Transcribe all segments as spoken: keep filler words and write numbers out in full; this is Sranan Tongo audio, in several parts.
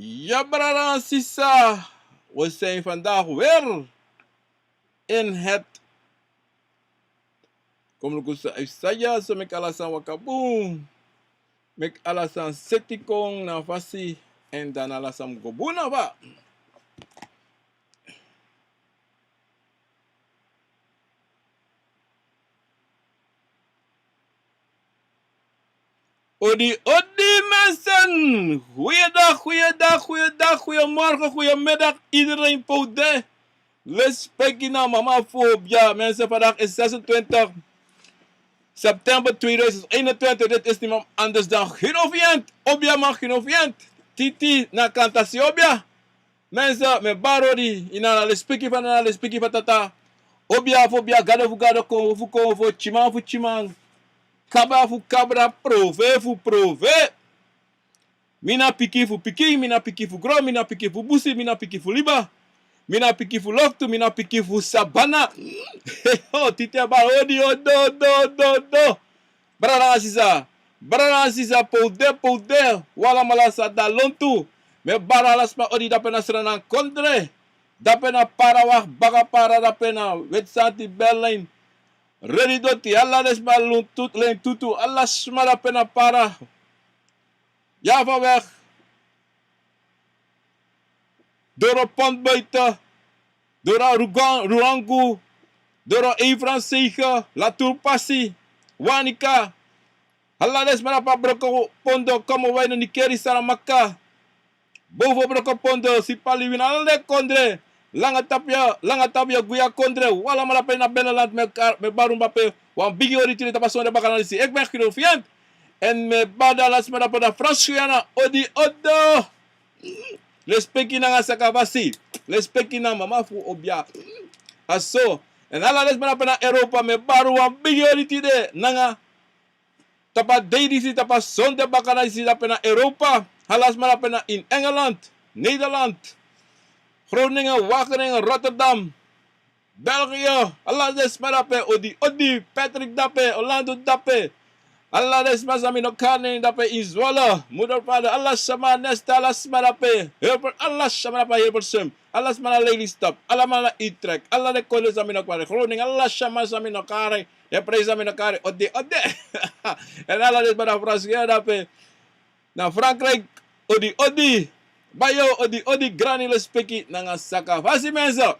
Ya brada nanga sisa, we zijn vandaag weer in het Kom luku san e psa dya, so meki ala sani waka bun. Meki ala sani seti kon na fasi, èn dan ala sani go bun na fa. Odi, odi mensen. Goeiedag, goeiedag, goeiedag, goeiemorgen, goeiemiddag. Iedereen pote. Lespeki na mama fu obia. Mensen, vandaag is zesentwintig september tweeduizend eenentwintig. Dit is niemand anders dan Gino Vient. Obia man Gino Vient. Titi na kantasi obia. Mensen, mi e bari odi, ini a lespeki fu Nana, lespeki fu Tata. Obia fu obia, gado fu gado, konfo fu konfo, tyiman fu tyiman, kabra fu kabra, profe fu profe. Mi na pikin fu pikin, mi na pikin fu gron, mi na pikin fu busi, mi na pikin fu liba, mi na pikin fu loktu, mi na pikin fu sabana. O, Titi e bari odi, odo, odo, odo, odo. Brada nanga sisa, brada nanga sisa, pote, pote, un alamala sa de na lontu. Mi e bari ala sma odi dape na Sranan kondre, dape na Para, wan baka Para, dape na Weti Santi, Berlin, Redi Doti, ala den sma, Lentutu, ala sma dape na Para. Java weg, doro Pontbuiten, doro Rugan-, Ruangu, doro Efransege, Laturpasi, Wanica. Ala den sma dape na Broko Pondo, Komowai, Nickerie, Saramacca, Boven Broko Pondo, Sipaliwini, ala den kondre. Langa Tapia, Langa Tapia, Guya kondre. Un alamala pe na Beneland, mi e bari un dape wan bigi odi tide tapu a sonde bakana disi. Ik ben Gino Vient. Èn mi e bari ala sma dape na Frans Guyana, odi, odo. Lespeki nanga sakafasi. Lespeki na mama fu obia. A so. Èn ala den sma dape na Europa, mi e bari un wan bigi odi tide. Nanga tapu a dei disi, tapu a sonde bakana disi dape na Europa. Ala sma dape na ini Engeland, Nederland, Groningen, Wageningen, Rotterdam, België. Ala den sma dape, odi, odi, Patrick dape, Orlando dape. Ala den sma san mi no kari nen dape ini Zwolle, Moedervader, ala sma, Nesta, ala sma dape, Hilver-, ala sma dape Hilversum. Ala sma na Lelystad, ala sma na Utrecht, ala den kondre san mi no kari, Groningen, ala sma san mi no kari, den presi san mi no kari, odi, odi. Èn ala den sma na Frans Guyana dape, na Frankrijk, odi, odi. Bayo, odi, odi, grani, lespeki nanga sakafasi, mensen.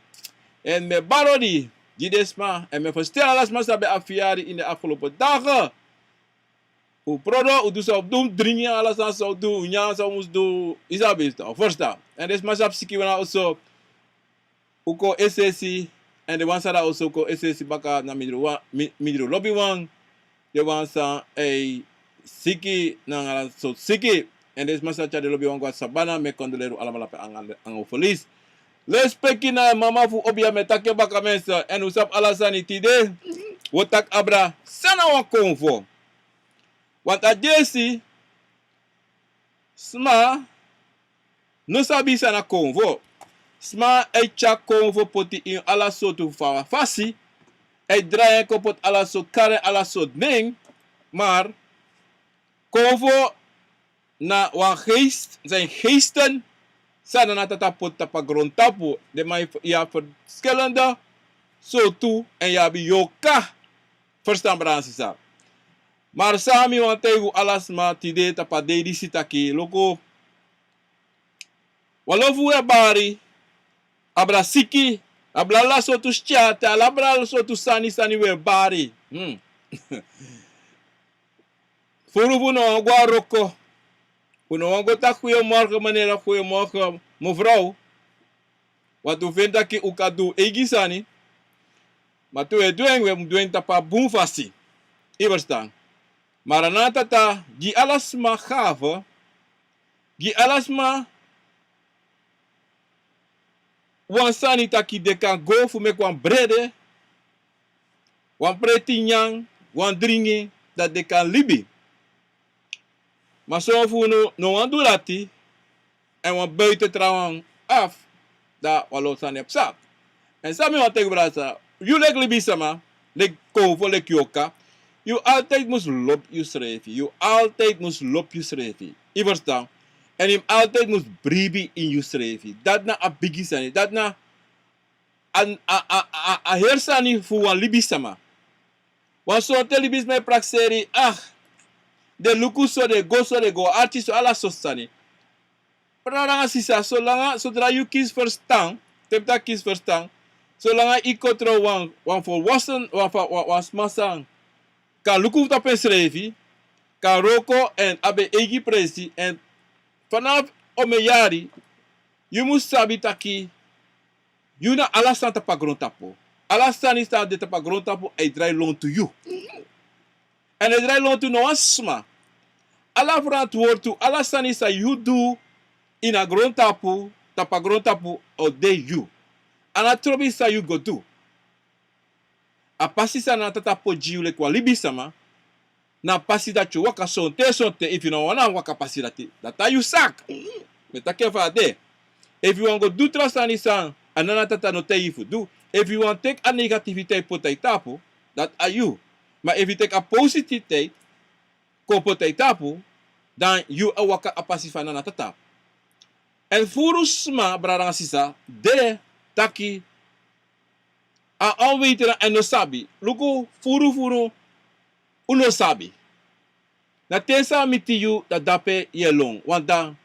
Èn mi e bari odi gi den sma, èn mi e ferstel ala sma san ben abi fiyari ini den afgelopen dagen. Un prodo, un du san un mus du, un dringi, ala sani san un du, un nyan san un mus du, i sabi, un ferstan. Èn den sma san abi siki, wan na oso, un kon es'esi, èn den wan san de na oso, un kon es'esi baka, na mindri wan, mi-, mindri lobiwan, den wan san e siki nanga ala sortu siki. Èn den sma san tyari den lobiwan go na sabana, mi e kondoleri un alamala pe nanga, nanga un felis. Lespeki na mama fu obia, mi e taki en baka, mensen, èn un sabi ala sani. Tide un o taki abra san na wan konfo. Want a dyesi sma no sabi san na konfo. Sma e tyari konfo poti ini ala sortu fa-, fasi. E drai en kon poti ala sortu, kari en ala sortu nen. Maar konfo na wan geest, zijn geesten san Nana Tata poti tapu a grontapu. Den man, yu abi verschillende sortu, èn yu abi yorka. Ferstan, brada nanga sisa. Maar san mi wani taigi un ala sma tide tapu a dei disi taki, luku, wan lo fu un e bari, abra siki, abra ala sortu skin, te ala, abra ala sortu sani, sani un e bari. Hmm. Furu fu un no wani go na wroko, un no wani go taki goeiemorgen meneer, goeiemorgen mevrouw. Want un feni taki un kan du un eigi sani. Ma te un e du en, un e mus du en tapu a bun fasi. I ferstan. Ma Nana Tata gi ala sma gave, gi ala sma wan sani taki den kan go fu meki wan brede, wan preti nyan, wan dringi, dati den kan libi. Ma son fu unu no wani du dati, èn wan buiten trawan af, dan wan lo sani e psa. Èn san mi wani taigi brada, yu leki libisma, leki konfo, leki yorka, yu altijd mus lobi yusrefi, yu altijd mus lobi yusrefi. I ferstan? En yu mus altijd mus bribi in yusrefi. Dati na a bigi sani. Dati na a, a, a, a, a heri sani fu wan libisama. Wan sortu libisma e prakseri, ah, den luku so, den go so, den go arki so, ala sortu sani. Brada nanga sisa, solanga, sodra yu kisi ferstan, te mi taki kisi ferstan, solanga yu kon tron wan, wan volwassen, wan, wan, wan, wan sma san kan luku tapu ensrefi, kan wroko èn abi en eigi presi, èn vanaf omeni yari, yu mus sabi taki, yu na ala sani tapu a grontapu. Ala sani san de tapu a grontapu, a e drai lontu yu. Èn a e drai lontu no wan sma. Ala ferantwortu, ala sani san yu du ini a grontapu, tapu a grontapu, o de yu. A no trobi san yu go du. A pasi san Nana Tata poti gi yu leki wan libisama, na a pasi dati yu o waka sonten sonten, efu yu no wani waka a pasi dati, dati na yu saki. Mi e taki en fa a de. Efu yu wani go du tra sani san a Nana Tata no taigi yu fu du, efu yu wani teki a negativiteit poti na yu tapu, dati na yu. Ma efu yu teki a positiviteit kon poti na yu tapu, dan yu e waka a pasi fu a Nana Tata. Èn furu sma, brada nanga sisa, de taki a onwetende èn no sabi. Luku, furu furu, un no sabi. Na te san miti yu, dan dape yu e lon, want dan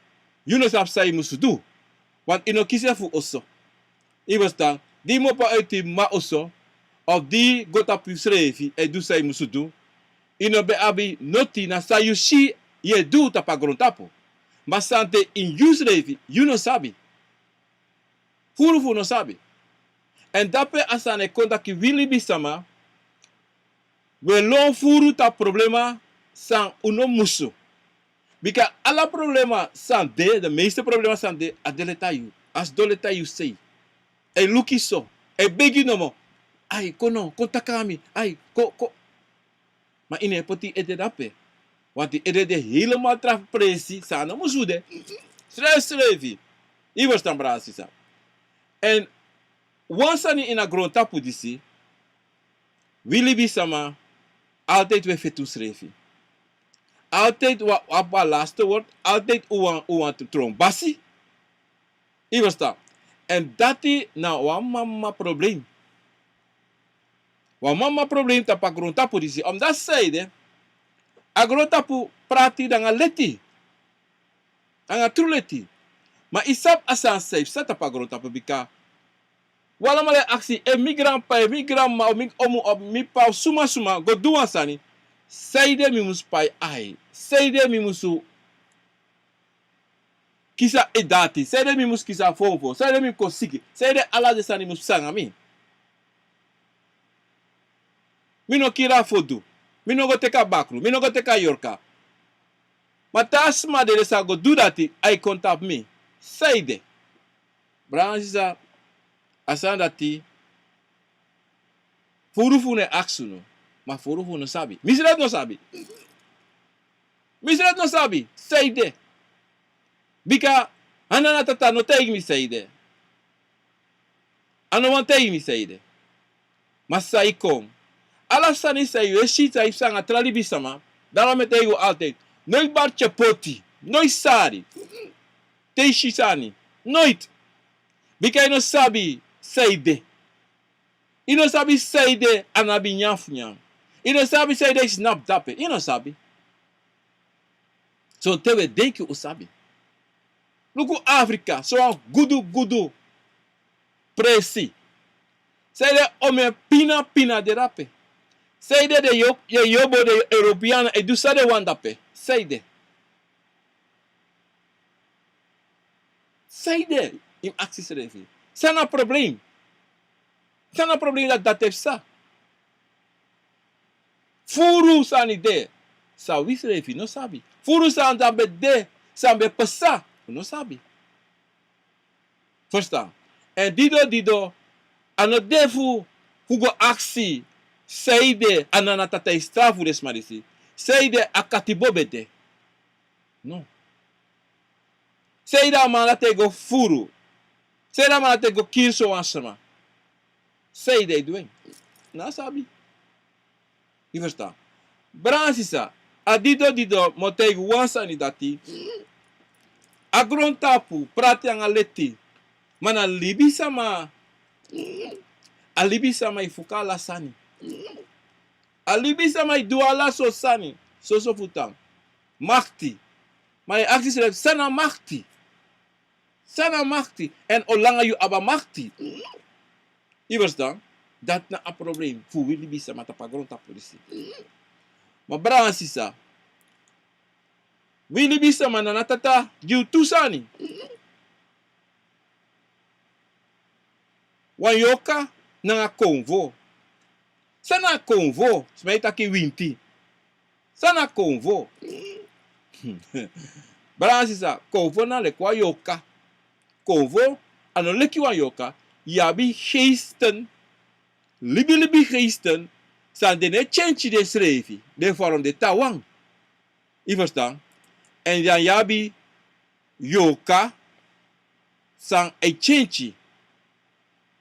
yu no sabi san yu musu du. Want yu no kisi en fu oso. Yu e ferstan, di yu kmopo uiti yu mama oso, of di yu go tapu yusrefi e du san yu musu du, yu no ben abi noti, na san yu si yu e du tapu a grontapu. Ma san de ini yusrefi, yu no sabi. Furu fu unu no sabi. Èn dape a sani e kon taki wi libisama, wi e lon furu tapu problema san un no musu. Bika ala problema san de, de meeste problema san de, a de leti na yu. A sidon leti na yu sei. A e luku yu so. A e begi yu nomo. Ai, kon no, kon taki nanga mi. Ai, kon, kon. Ma yu no e poti yu ede dape. Want yu ede de helemaal tra presi san a no musu de. Srefsrefi. Yu e ferstan, brada, sisa. Èn wan sani ini a grontapu disi, wi libisama, altijd wi e feti unsrefi. Altijd wi abi a laatste woord, altijd wi wani, wi wani tron basi. Yu e ferstan. Èn dati na wan mama probleem. Wan mama probleem tapu a grontapu disi. Omdat san ede, a grontapu prati nanga leti. Nanga tru leti. Ma yu sabi a sani san yu psa tapu a grontapu, bika wi alamala e aksi, efu mi granpapa, efu mi granmama, of mi omu, of mi p'pa, of suma suma go du wan sani, sanede mi musu pai ai? Sanede mi musu kisi a edati? Sanede mi musu kisi a fonfon? Sanede mi kon siki? Sanede ala den sani musu psa nanga mi? Mi no kiri a fodu. Mi no go teki a bakru. Mi no go teki a yorka. Ma te a sma dede, san go du dati, ai kon tapu mi. Sanede? Brada nanga sisa, a sani dati, furu fu unu e aksi unu, ma furu fu unu no sabi. Misrefi no sabi. Misrefi no sabi sanede. Bika a Nana Tata no taigi mi sanede. A no wani taigi mi sanede. Ma san e kon, ala sani san yu e si san yu psa nanga tra libisama, daarom mi e taigi un altijd, nooit bari tyepoti, nooit sari te yu si sani, nooit. Bika yu no sabi sanede. Yu no sabi sanede a no abi nyan fu nyan. Yu no sabi sanede yu snapu dape. Yu no sabi. Sonten wi e denki un sabi. Luku Afrika, sowan gudu gudu presi. Sanede omeni pina pina de dape? Sanede den yo-, den yobo, den Europeana e du san den wani dape? Sanede? Sanede? Yu mus aksi yusrefi. San na a probleem? San na a probleem dati dati e psa? Furu sani de san wi srefi no sabi. Furu sani san ben de, san ben pasa, un no sabi. Ferstan? Èn dido dido, a no de fu, fu go aksi sanede a Nana Tata e strafu den sma disi. Sanede a katibo ben de. No. Sanede a man dati e go furu? Sanede a man dati e go kiri sowan sma? Sanede a e du en? No sabi. Yu ferstan? Brada nanga sisa, a dido dido mi o taigi wan sani dati. A grontapu prati anga leti. Ma na libisama, a libisama e fuka ala sani. A libisama e du ala so sani. Soso fu tan. Makti. Ma yu e aksi yusrefi san na makti. San na makti. Èn olanga yu abi a makti. Yu ferstan? Dati na a problem fu wi libisama tapu a grontapu disi. Ma brada nanga sisa, wi libisama na a Tata gi wi tu sani. Wan yorka nanga konfo. San na konfo? Sma e taki winti. San na konfo? Brada nanga sisa, konfo na leki wan yorka. Konfo, a no leki wan yorka. Yu abi geesten, libilibi geesten, san den no e kenki densrefi, den vorm de trawan. Yu ferstan? Èn dan yu abi yorka san e kenki.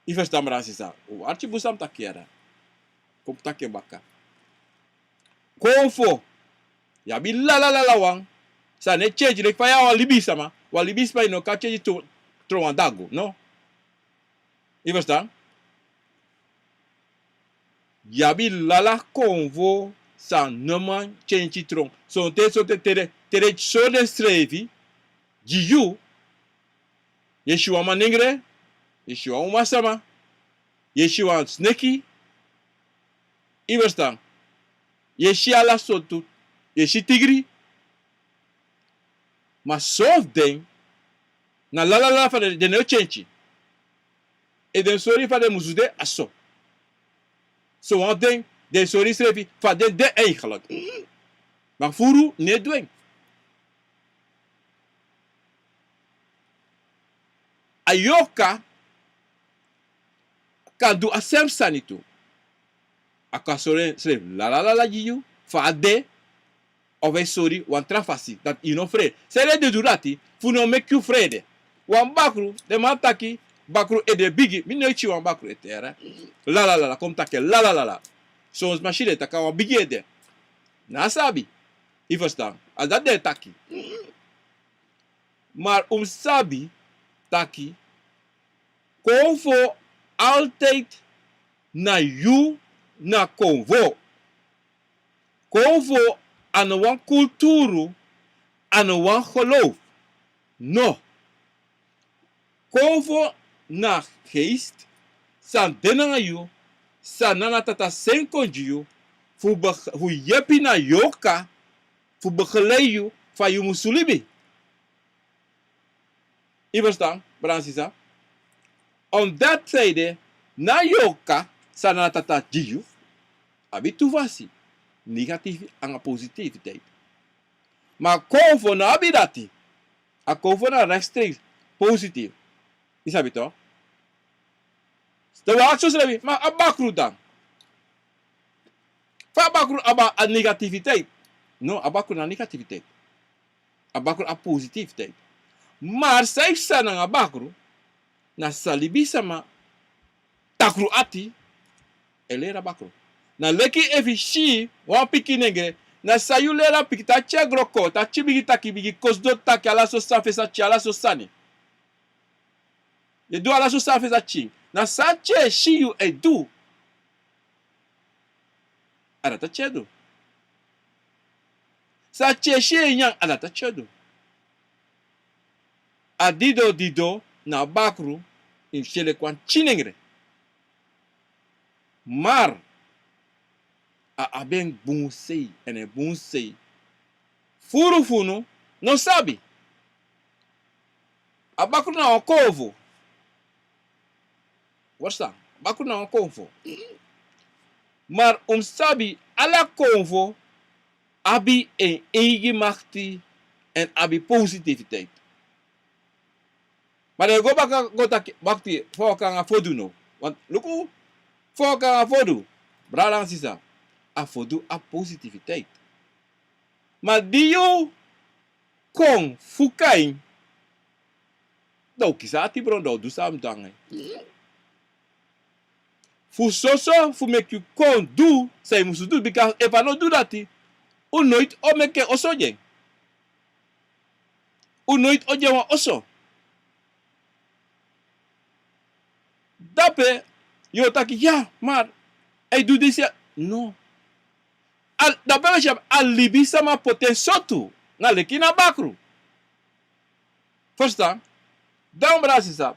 Yu ferstan, brada nanga sisa? Un arki bun san mi taki ya. Kon mi taki en baka. Konfo, yu abi lala lala wan san no e kenki, leki fa yu na wan libisama, wan libisama yu no kan kenki tron, tron wan dagu, no? Yu ferstan? Yu abi lala konfo san no man kenki tron. Sonten, sonten te den, te den sori densrefi gi yu, yu e si wan manengre, yu e si wan umasama, yu e si wan sneki. Yu ferstan? Yu e si ala sortu, yu e si tigri. Ma son fu den, na lala lala fa den, den no e kenki. Efu den sori fa den musu de, a so. Son wan fu den, den sori srefi fa den de eigenlijk. Ma furu no e du en. A yorka kan du a sem sani tu. A kan sori srefi lala lala gi yu, fa a de, of a e sori wan tra fasi, dati yu no frede. San ede du dati, fu no meki yu frede. Wan bakru, den man taki, bakru ede bigi, mi no e si wan bakru ete, yere. Lala lala, kon mi taki lala lala. Son sma si den taki a wan bigi ede. Na sabi. Yu ferstan? A dati den e taki. Ma un mus sabi taki, konfo altijd na yu na konfo. Konfo a no wan kulturu, a no wan geloof. No. Konfo na geest san de nanga yu, san na a Tata seni kon gi yu, fu be-, fu yepi na yorka, fu begeleid yu fa yu musu libi. Yu ferstan, brada nanga sisa? Omdat san ede, na yorka san na a Tata gi yu abi tu fasi, negatief anga positiviteit. Ma konfo no abi dati. A konfo na rechtstreeks positief. Yu sabi toch? Dan wi aksi unsrefi, ma a bakru dan? Fa a bakru abi a negativiteit? No, a bakru no abi negativiteit. A bakru abi positiviteit. Ma san e psa nanga bakru, na san libisama takru ati e leri a bakru. Na leki efu yu si wan pikin nengre, na san yu leri a pikin, te a pikin gro kon, te a pikin bigin taki, bigin kosi doti taki, ala so sani, fesi a pikin, ala so sani. Yu e du ala so sani fesi a pikin. Na san a pikin e si yu e du, a dati a pikin e du. San a pikin e si yu e nyan, a dati a pikin e du. A dido dido na a bakru, yu mus si en leki wan pikin nengre. Ma a abi en bun sei, èn en bun sei furu fu unu no sabi. A bakru na wan konfo. Wasa, bakru na wan konfo. Ma un mus sabi, ala konfo abi en eigi makti èn abi positiviteit. Ma den go baka go taki, wakti, fa waka nanga fodu no. Want luku, fa waka nanga fodu, brada nanga sisa, a fodu abi positiviteit. Ma di yu kon fuka en, dan un kisi a ati bron, dan un du san a mus du nanga en. Fu soso fu meki yu kon du san yu musu du, bika efu a no du dati, un noiti o meki en oso gi en. Un noiti o de na wan oso. Dape yu o taki, ya, maar a e du disi. No. A, dape wi si a libisama poti en sortu, na leki na bakru. Verstaan? Dan, brada, sisa,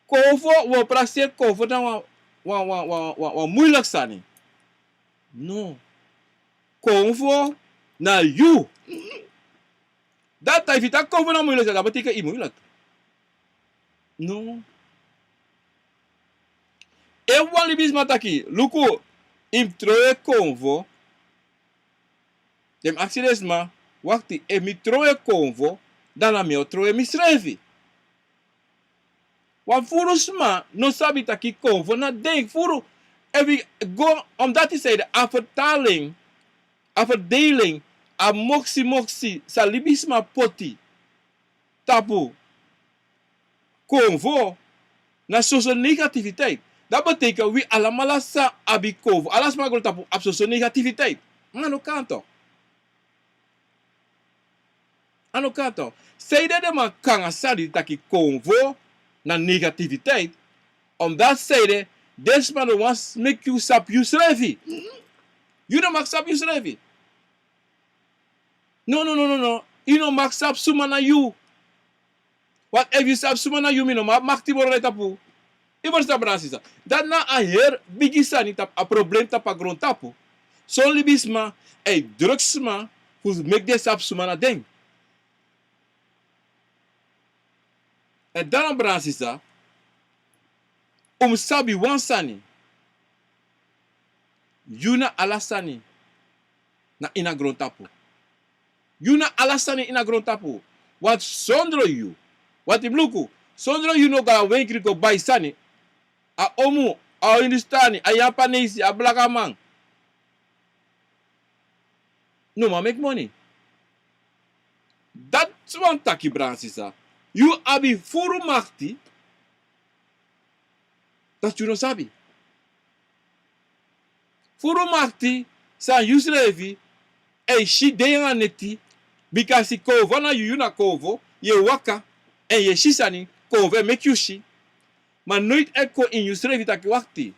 konfo, wi o prakseri konfo na wan, wan, wan, wan, wan, wan moeilijk sani. No. Konfo na yu. Dati, efu yu taki konfo na moeilijk sani, dati betekent yu moeilijk. No. Efu wan libisma taki, luku, yu mus trowe konfo. Den mus aksi den sma, wakti, efu mi trowe konfo, dan na mi o trowe misrefi. Wan furu sma no sabi taki konfo na den furu. Efu yu go, omdat yu sabi a vertaling, a verdeling, a moksi moksi san libisma poti tapu konfo, na soso negativiteit. Dati betekent wi alamala sa abi konfo. Ala sma na grontapu abi soso negativiteit. Ma a no kan toch. A no kan toch. Sanede den man kan a sani taki konfo na negativiteit? Omdat sanede den sma no wani meki yu sabi yusrefi. Yu no mag sabi yusrefi. No, no, no, no, no. Yu no mag sabi suma na yu. Want efu yu sabi suma na yu, mi no man abi makti moro na yu tapu. Yu ferstan, brada, sisa? Dati na a heri bigi sani tapu, a problem tapu a grontapu. Son libisma e druk sma fu meki den sabi suma na den. Èn dan, brada, sisa, un mus sabi wan sani. Yu na ala sani na ini a grontapu. Yu na ala sani ini a grontapu. Want sondro yu, want yu mus luku, sondro yu no go na wenkri go bai sani. A omu, a Hindustani, a Yapanesi, a blakaman no man meki moni. Dati wani taki, brada, sisa, yu abi furu makti dati yu no sabi. Furu makti san yusrefi e si den nanga neti, bika si konfo na yu, yu na konfo, yu e waka, èn yu e si sani, konfo e meki yu si. Ma noiti e kon ini yusrefi taki wakti.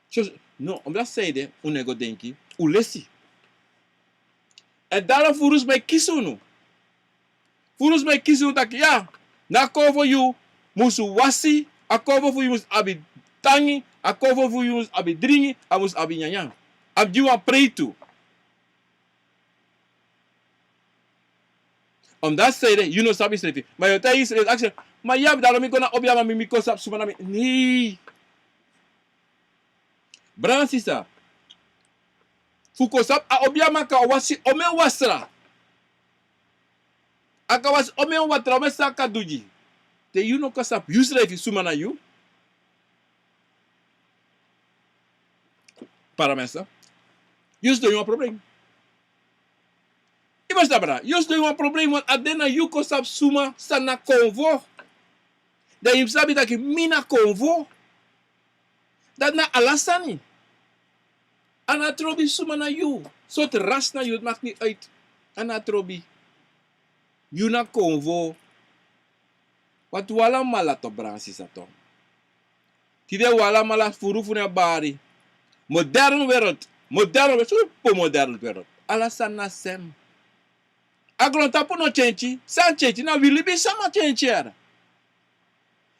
So, no, omdat sanede un no e go denki, un lesi. Èn dan furu sma e kisi unu. Furu sma e kisi unu taki, ya, na konfo yu musu wasi, a konfo fu yu musu abi tangi, a konfo fu yu musu abi dringi, a musu abi nyanyan. A mus gi wan prei tu. Omdat sanede yu no sabi yusrefi. Ma yu o taigi yusrefi, aksi, ma ya, dan mi kon na obiama, mi, mi kon sabi suma na mi. Nee. Brada, sisa, fu kon sabi a obiama kan wasi omeni wasra. A kan wasi omeni watra, omeni san a kan du gi. Te yu no kan sabi yusrefi suma na yu, para mi, yu sidon ini wan problem. Yu ferstan, brada? Yu sidon ini wan problem, want a de na yu kon sabi suma san na konfo. Dan yu mus sabi taki mi na konfo. Dati na ala sani. A no trobi suma na yu. Sortu ras na yu, maki mi uit. A no trobi. Yu na konfo. Want un alamala toch, brada, sisa, toch. Tide un alamala furu fu na bari. Modern wereld. Modern wereld. Super modern wereld. Ala sani na sem. A grontapu no kenki. San kenki? Na wi libisma kenki, yere.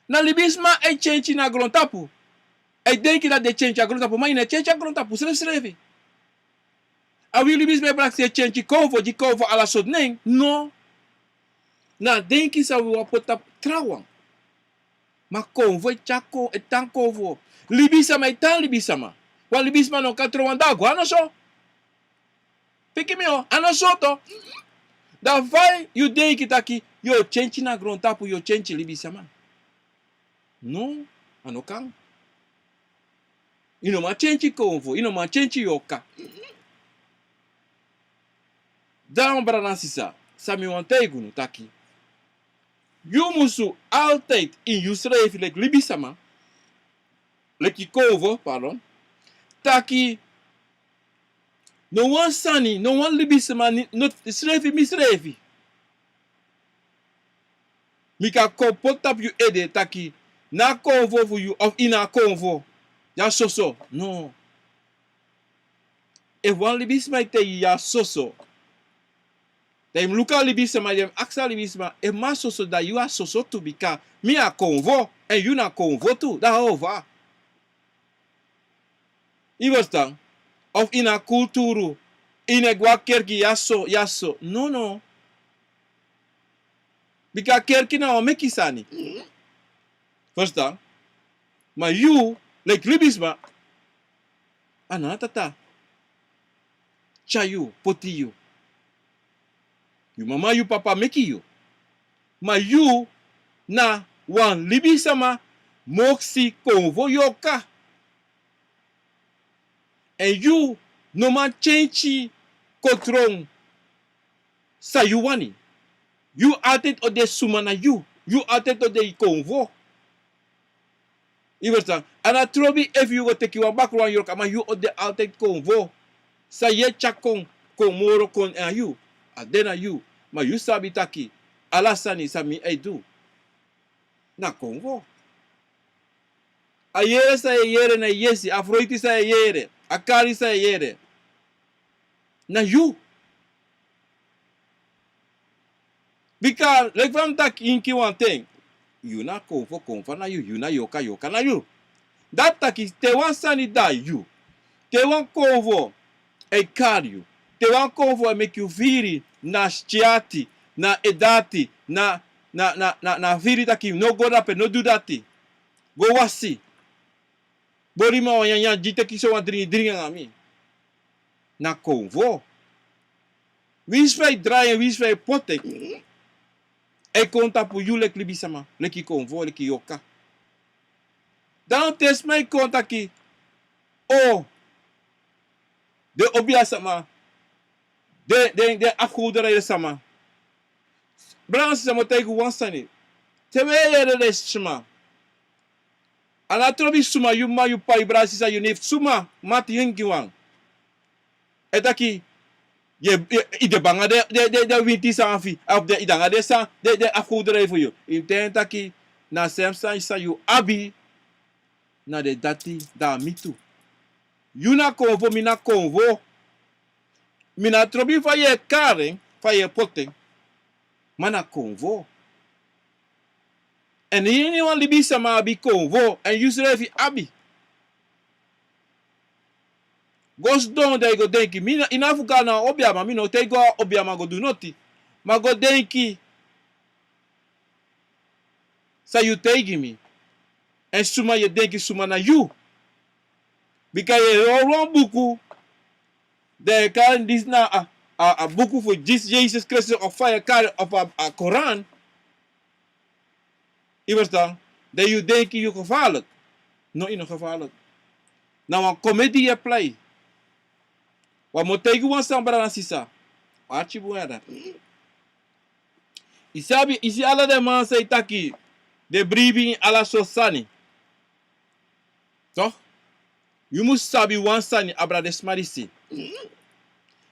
Na libisma e kenki na grontapu. E denki dati den kenki a grontapu, ma yu no e kenki a grontapu srefsrefi. A wi libisma e prakseri kenki konfo, gi konfo ala sortu nen. No. Na a denki san wi wani poti tapu trawan. Ma konfo e tyari kon, e tan konfo. Libisma e tan libisma. Wan libisma no kan tron wan dagu, a no so. Piki mi o, a no so toch. Dan fa yu denki taki yu o kenki na grontapu, yu o kenki libisma? No, a no kan. Yu no man kenki konfo, yu no man kenki yu oka. Dan, brada nanga sisa, san mi wani taigi unu taki, yu musu altijd ini yusrefi leki libisma, leki konfo, pardon, taki no wan sani, no wan libisma, ni, no srefi misrefi. Mi kan kon poti tapu yu ede taki, na a konfo fu yu, of ini a konfo yu a soso. No. Efu wan libisma e taigi yu yu a soso, dan yu mus luku a libisma, yu mus aksi a libisma, efu mi a soso, dan yu a soso tu, bika mi a konfo, èn yu na konfo tu, dan a over. Yu ferstan? Of ini a kulturu, yu no e go a kerki, yu a so, yu a so. No, no. Bika kerki na wan meki sani. Ferstan? Ma yu, leki libisma, a na a Tata tyari yu, poti yu. Yu mama, yu papa meki yu. Ma yu na wan libisma, moksi, konfo, yorka. Èn yu no man kenki kon tron san yu wani. Yu altijd o de suma na yu. Yu altijd o de konfo. Yu ferstan? A no trobi efu yu go teki wan bakru, wan yorka, ma yu o de altijd konfo. San yu e tyari kon, kon moro kon na yu. A de na yu. Ma yu sabi taki ala sani san mi e du na konfo. A yere san yu e yere na yesi, a froiti san yu e yere, a kari san yu e yere, na yu. Bika leki fa mi taki inki wanten, yu na konfo, konfo na yu, yu na yorka, yorka na yu. Dati taki te wan sani de na yu, te wan konfo e kari yu, te wan konfo e meki yu firi na skin ati, na ede ati, na, na, na, na, na firi taki no go drape, no du dati. Go wasi. Boli mi wan nyanyan, gi, teki so wan dringi, dringi nanga mi. Na konfo. Winsi fa yu drai en, winsi fa yu poti en, e kon tapu yu leki libisma, leki konfo, leki yorka. Dan te sma e kon taki, o, den obiasma, den, den, den afgoderij sama. Brada nanga sisa, mi o taigi wan sani. Te wi e yere den sma, a no trobi suma, yu mama, yu p'pa, yu brada, sisa, yu neef, suma, mati, henkiwan, e taki, yu, yu, yu de bun nanga den, den, den, den winti sani fu yu, of den, yu de nanga den san, den, den afgoderij fu yu. Yu mus taigi en taki, na a sem sani san yu abi, na den dati, dan a mi tu. Yu na konfo, mi na konfo. Mi no trobi fa yu e kari en, fa yu e poti en, ma na konfo. Èn iniwan libisma abi konfo, èn yusrefi abi. Go sidon, dan yu go denki. Mi no, yu no abi fu go na wan obiaman, mi no taigi wan obiaman go du noti. Ma go denki san yu taigi mi. Èn suma yu e denki suma na yu. Bika yu e hori wan buku, dan yu e kari disi na a, a, a buku fu disi Yesus Kristus, of fa yu e kari, of a, a Koran. Yu ferstan? Dan yu denki yu gevaarlijk. No, yu no gevaarlijk. Na wan komedi yu e plei. Wan, mi o taigi wan sani, brada nanga sisa. Arki bun, yere. Yu sabi, yu si ala den man san e taki, den bribi ini ala sortu sani. Toch? Yu mus sabi wan sani, abra, den sma disi,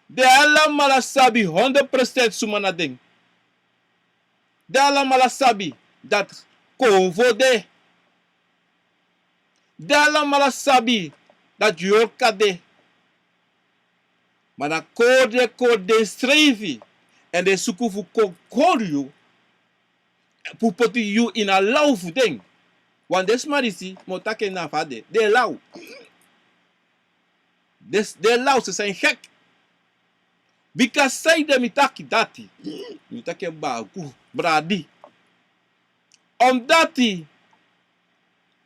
den alamala sabi honderd procent suma na den. Den alamala sabi dati konfo de. Den alamala sabi dati yorka de. Ma na kori den e kori densrefi, èn den e suku fu kon kori yu, fu poti yu ini a law fu den. Want den sma disi, mi o taki en na fa a de, den e law. Den, den e law, ze zijn gek. Bika sanede mi taki dati? Mi taki en bun, brada. Omdati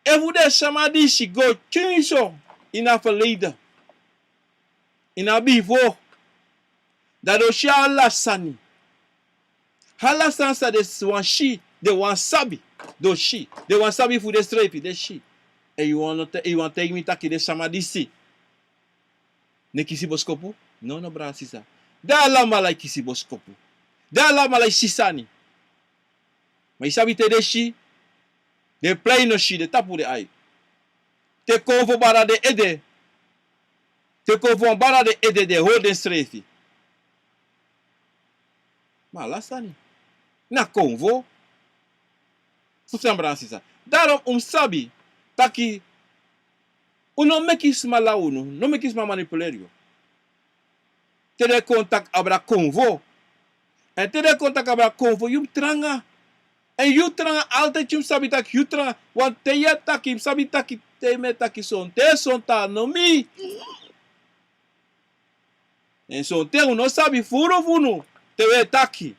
efu den sma disi go tyari so ini a verleden, ini a bifo, dan den o si ala sani. Ala sani san den wani si, den wani sabi, den o si. Den wani sabi fu densrefi, den si. Èn yu wani, yu wani taigi mi taki den sma disi no e kisi boskopu? No, no, brada, sisa. Den alamala e kisi boskopu. Den alamala e si sani. Ma yu sabi, te den si, den plei no si, den tapu den ai. Te konfo bari den ede, te konfo bari den ede, den hori densrefi. Ma ala sani na konfo. Fusutan, brada nanga sisa. Daarom un mus sabi taki un no meki sma law unu, no meki sma manipuleri yu. Te den kon taki abra konfo. Èn te den kon taki abra konfo, yu mus tranga. Èn yu tranga, altijd yu mus sabi taki yu tranga. Want te yu e taki, yu mus sabi taki, te mi e taki sonten, sonten a no mi. Èn sonten un no sabi furu fu unu, te un e taki.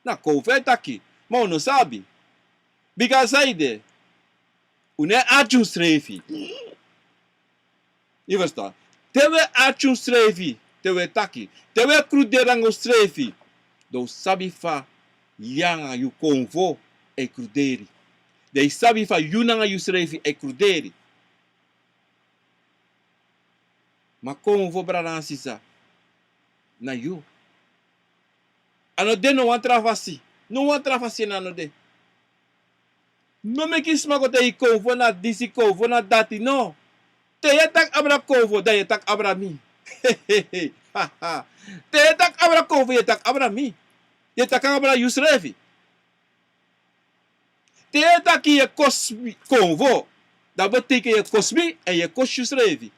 Na konfo e taki, ma un no sabi. Bika saide, un no e arki unsrefi. Yu e ferstan? Te un e arki unsrefi, te un e taki, te un e kruderi nanga unsrefi, dan un sabi fa yu nanga yu konfo e kruderi. Dan yu sabi fa yu nanga yusrefi e kruderi. Ma konfo, brada nanga sisa, na yu. A no de no wan tra fasi. No wan tra fasi, èn a no de. No meki sma go taigi yu konfo na disi, konfo na dati, no. Te yu e taki abra konfo, dan yu e taki abra mi. Te yu e taki abra konfo, yu e taki abra mi. Yu e taki abra yusrefi. Te yu e taki yu e kosi mi, konfo, dan betekent yu e kosi mi èn yu e kosi yusrefi.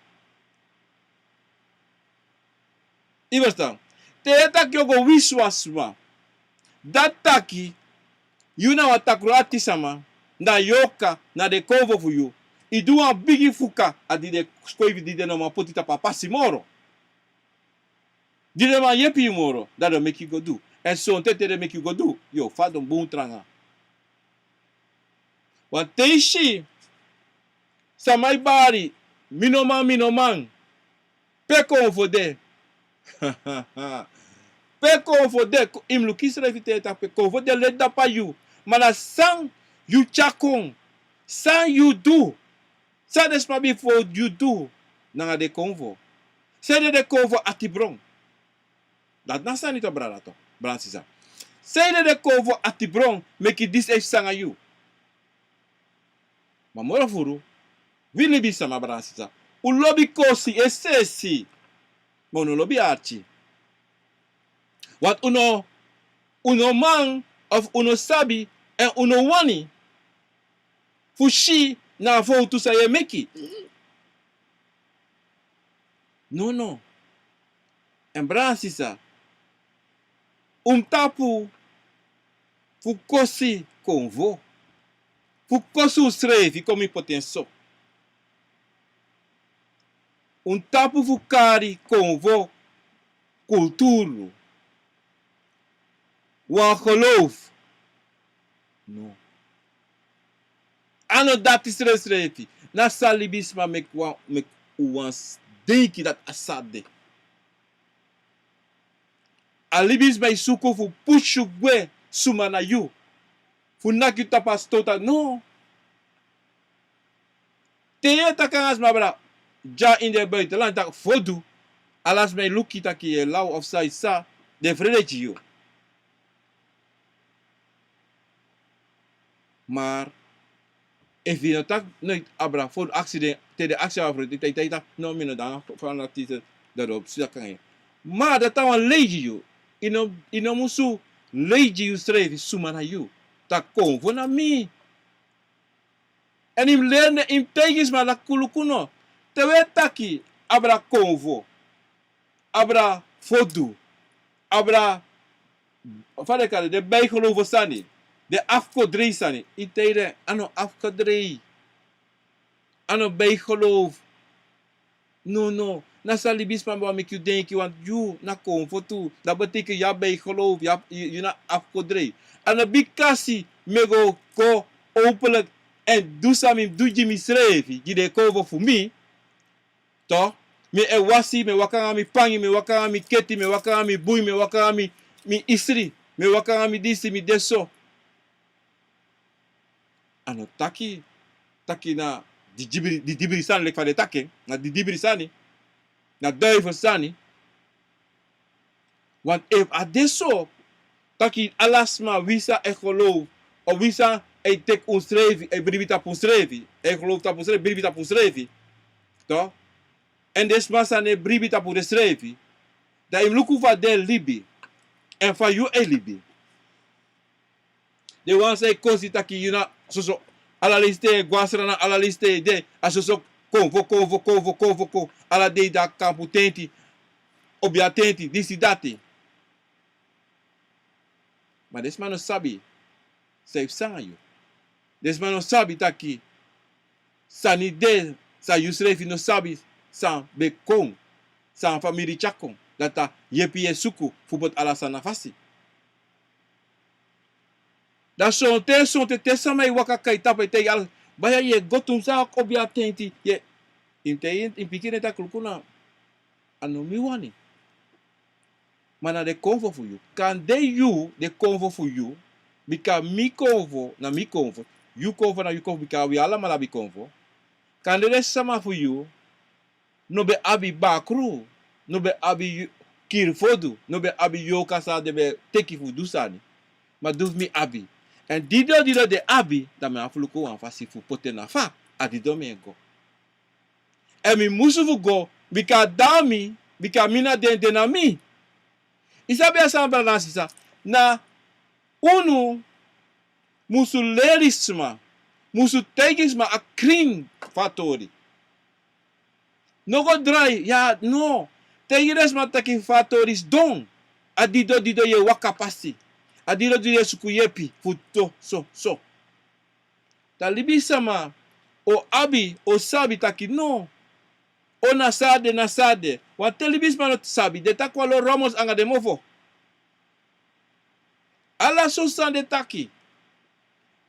Yu e ferstan? Te yu e taki yu o go wisi wan sma, dati taki yu na wan takru ati sama, na yoka na den konfo fu yu. Yu du wan bigi fuka, a di den skoifi di den no man poti tapu a pasi moro. Di den man yepi yu moro, dan den o meki yu go du. Èn sonten te den meki yu go du, yu o fadon bun tranga. Want te yu si sama e bari, mi no man, mi no man. Pe konfo de? Pe konfo de? Yu mus luku yusrefi te yu e taki pe konfo de, leti dapu na yu. Ma na san yu tyari kon, san yu du, san den sma bifo yu du nanga den konfo. Sanede den konfo atibron? Dati na sani tu, brada tu, brada nanga sisa. Sanede den konfo atibron meki disi e psa nanga yu? Ma moro furu, wi libisma, brada nanga sisa, un lobi kosi, es'esi, ma un no lobi arki. Want un no, un no man of un no sabi, èn un no wani fu si na a fowtu san yu e meki. Nono. Èn brada nanga sisa, un tapu fu kosi konfo, fu kosi unsrefi, kon mi poti en so. Un tapu fu kari konfo kulturu, wan geloof. No. A no dati srefsrefi. Na san libisma meki wan, meki un wani denki dati a san de. A libisma e suku fu pusu gwe suma na yu, fu naki yu tapu a sitowtu. No. Te yu e taki nanga sma, brada, dya ini den buitenland, taki fodu, ala sma e luku yu taki yu e law of san yu sa, den frede gi yu. Maar efu yu no taki noiti abra fodu, aksi den, te den aksi abra fodu, te yu taki, no, mi no de nanga fanatiek, dan den o sidon nanga yu. Maar dati na wan lei gi yu. Yu no, yu no musu lei gi yusrefi suma na yu. Taki konfo na mi. Èn yu mus leri den, yu mus taigi sma taki luku no. Te wi e taki abra konfo, abra fodu, abra, fa den e kari den, bijgeloven sani, den afkodrei sani. Yu taigi den, a no afkodrei. A no bijgeloof. Nono. Na san libisma ben wani meki yu denki, want yu na konfo tu. Dati betekent yu abi bijgeloof, yu abi, yu, yu na afkodrei. A no bikasi mi e go, go openlijk èn du san mi mus du gi misrefi, gi den konfo fu mi. Toch, mi e wasi, mi e waka nanga mi pangi, mi e waka nanga mi keti, mi e waka nanga mi bui, mi e waka nanga mi, mi isri, mi e waka nanga mi disi, mi de so. A no taki, taki na didibri, didibri sani, leki fa den e taki en, na didibri sani, na duivel sani. Want efu a de so, taki ala sma, wi san e geloof, of wi san e teki unsrefi, e bribi tapu unsrefi, e geloof tapu unsrefi, bribi tapu unsrefi, toch? Èn den sma san no e bribi tapu densrefi, dan yu mus luku fa den e libi, èn fa yu e libi. Den wan san e kosi taki yu na soso. Ala leisi te yu e go a Sranan, ala leisi te yu e de, a soso konfo, konfo, konfo, konfo, konfo. Ala dei dan kampu tenti, obia tenti, disi dati. Ma den sma no sabi san e psa nanga yu. Den sma no sabi taki sani de san yu srefi no sabi san ben kon, san famiri tyari kon. Dati a yepi yu e suku fu poti ala sani na fasi. Dan sonten, sonten te sama e waka kai tapu e taigi ala, baya, yu e go tu, san a kon obia tenti, yu e, yu mus taigi yu pikin den taki luku na, a no mi wani. Ma na den konfo fu yu. Kande yu, den konfo fu yu, bika mi konfo na mi konfo, yu konfo na yu konfo, bika wi alamala abi konfo. Kande den sama fu yu no ben abi bakru, no ben abi yu-, kiri fodu, no ben abi yorka san den ben teki fu du sani. Ma du fu mi abi. Èn didon didon den abi, dan mi abi fu luku wan fasi fu poti en na fa a didon mi e go. Èn mi musu fu go, bika a de na mi, bika mi na den, den na mi. Yu sabi a sani, brada nanga sisa, na unu musu leri sma, musu taigi sma a krin fu a tori. No go drai, ya, no. Taigi den sma taki fa a tori sidon. A didon didon yu e waka pasi. A didon didon yu e suku yepi fu so, so, so. Dan libisama o abi, o sabi taki no. O na san a de, na san a de. Wanten libisma no sabi, den taki wan lo rommels anga den mofo. Ala so sani den taki.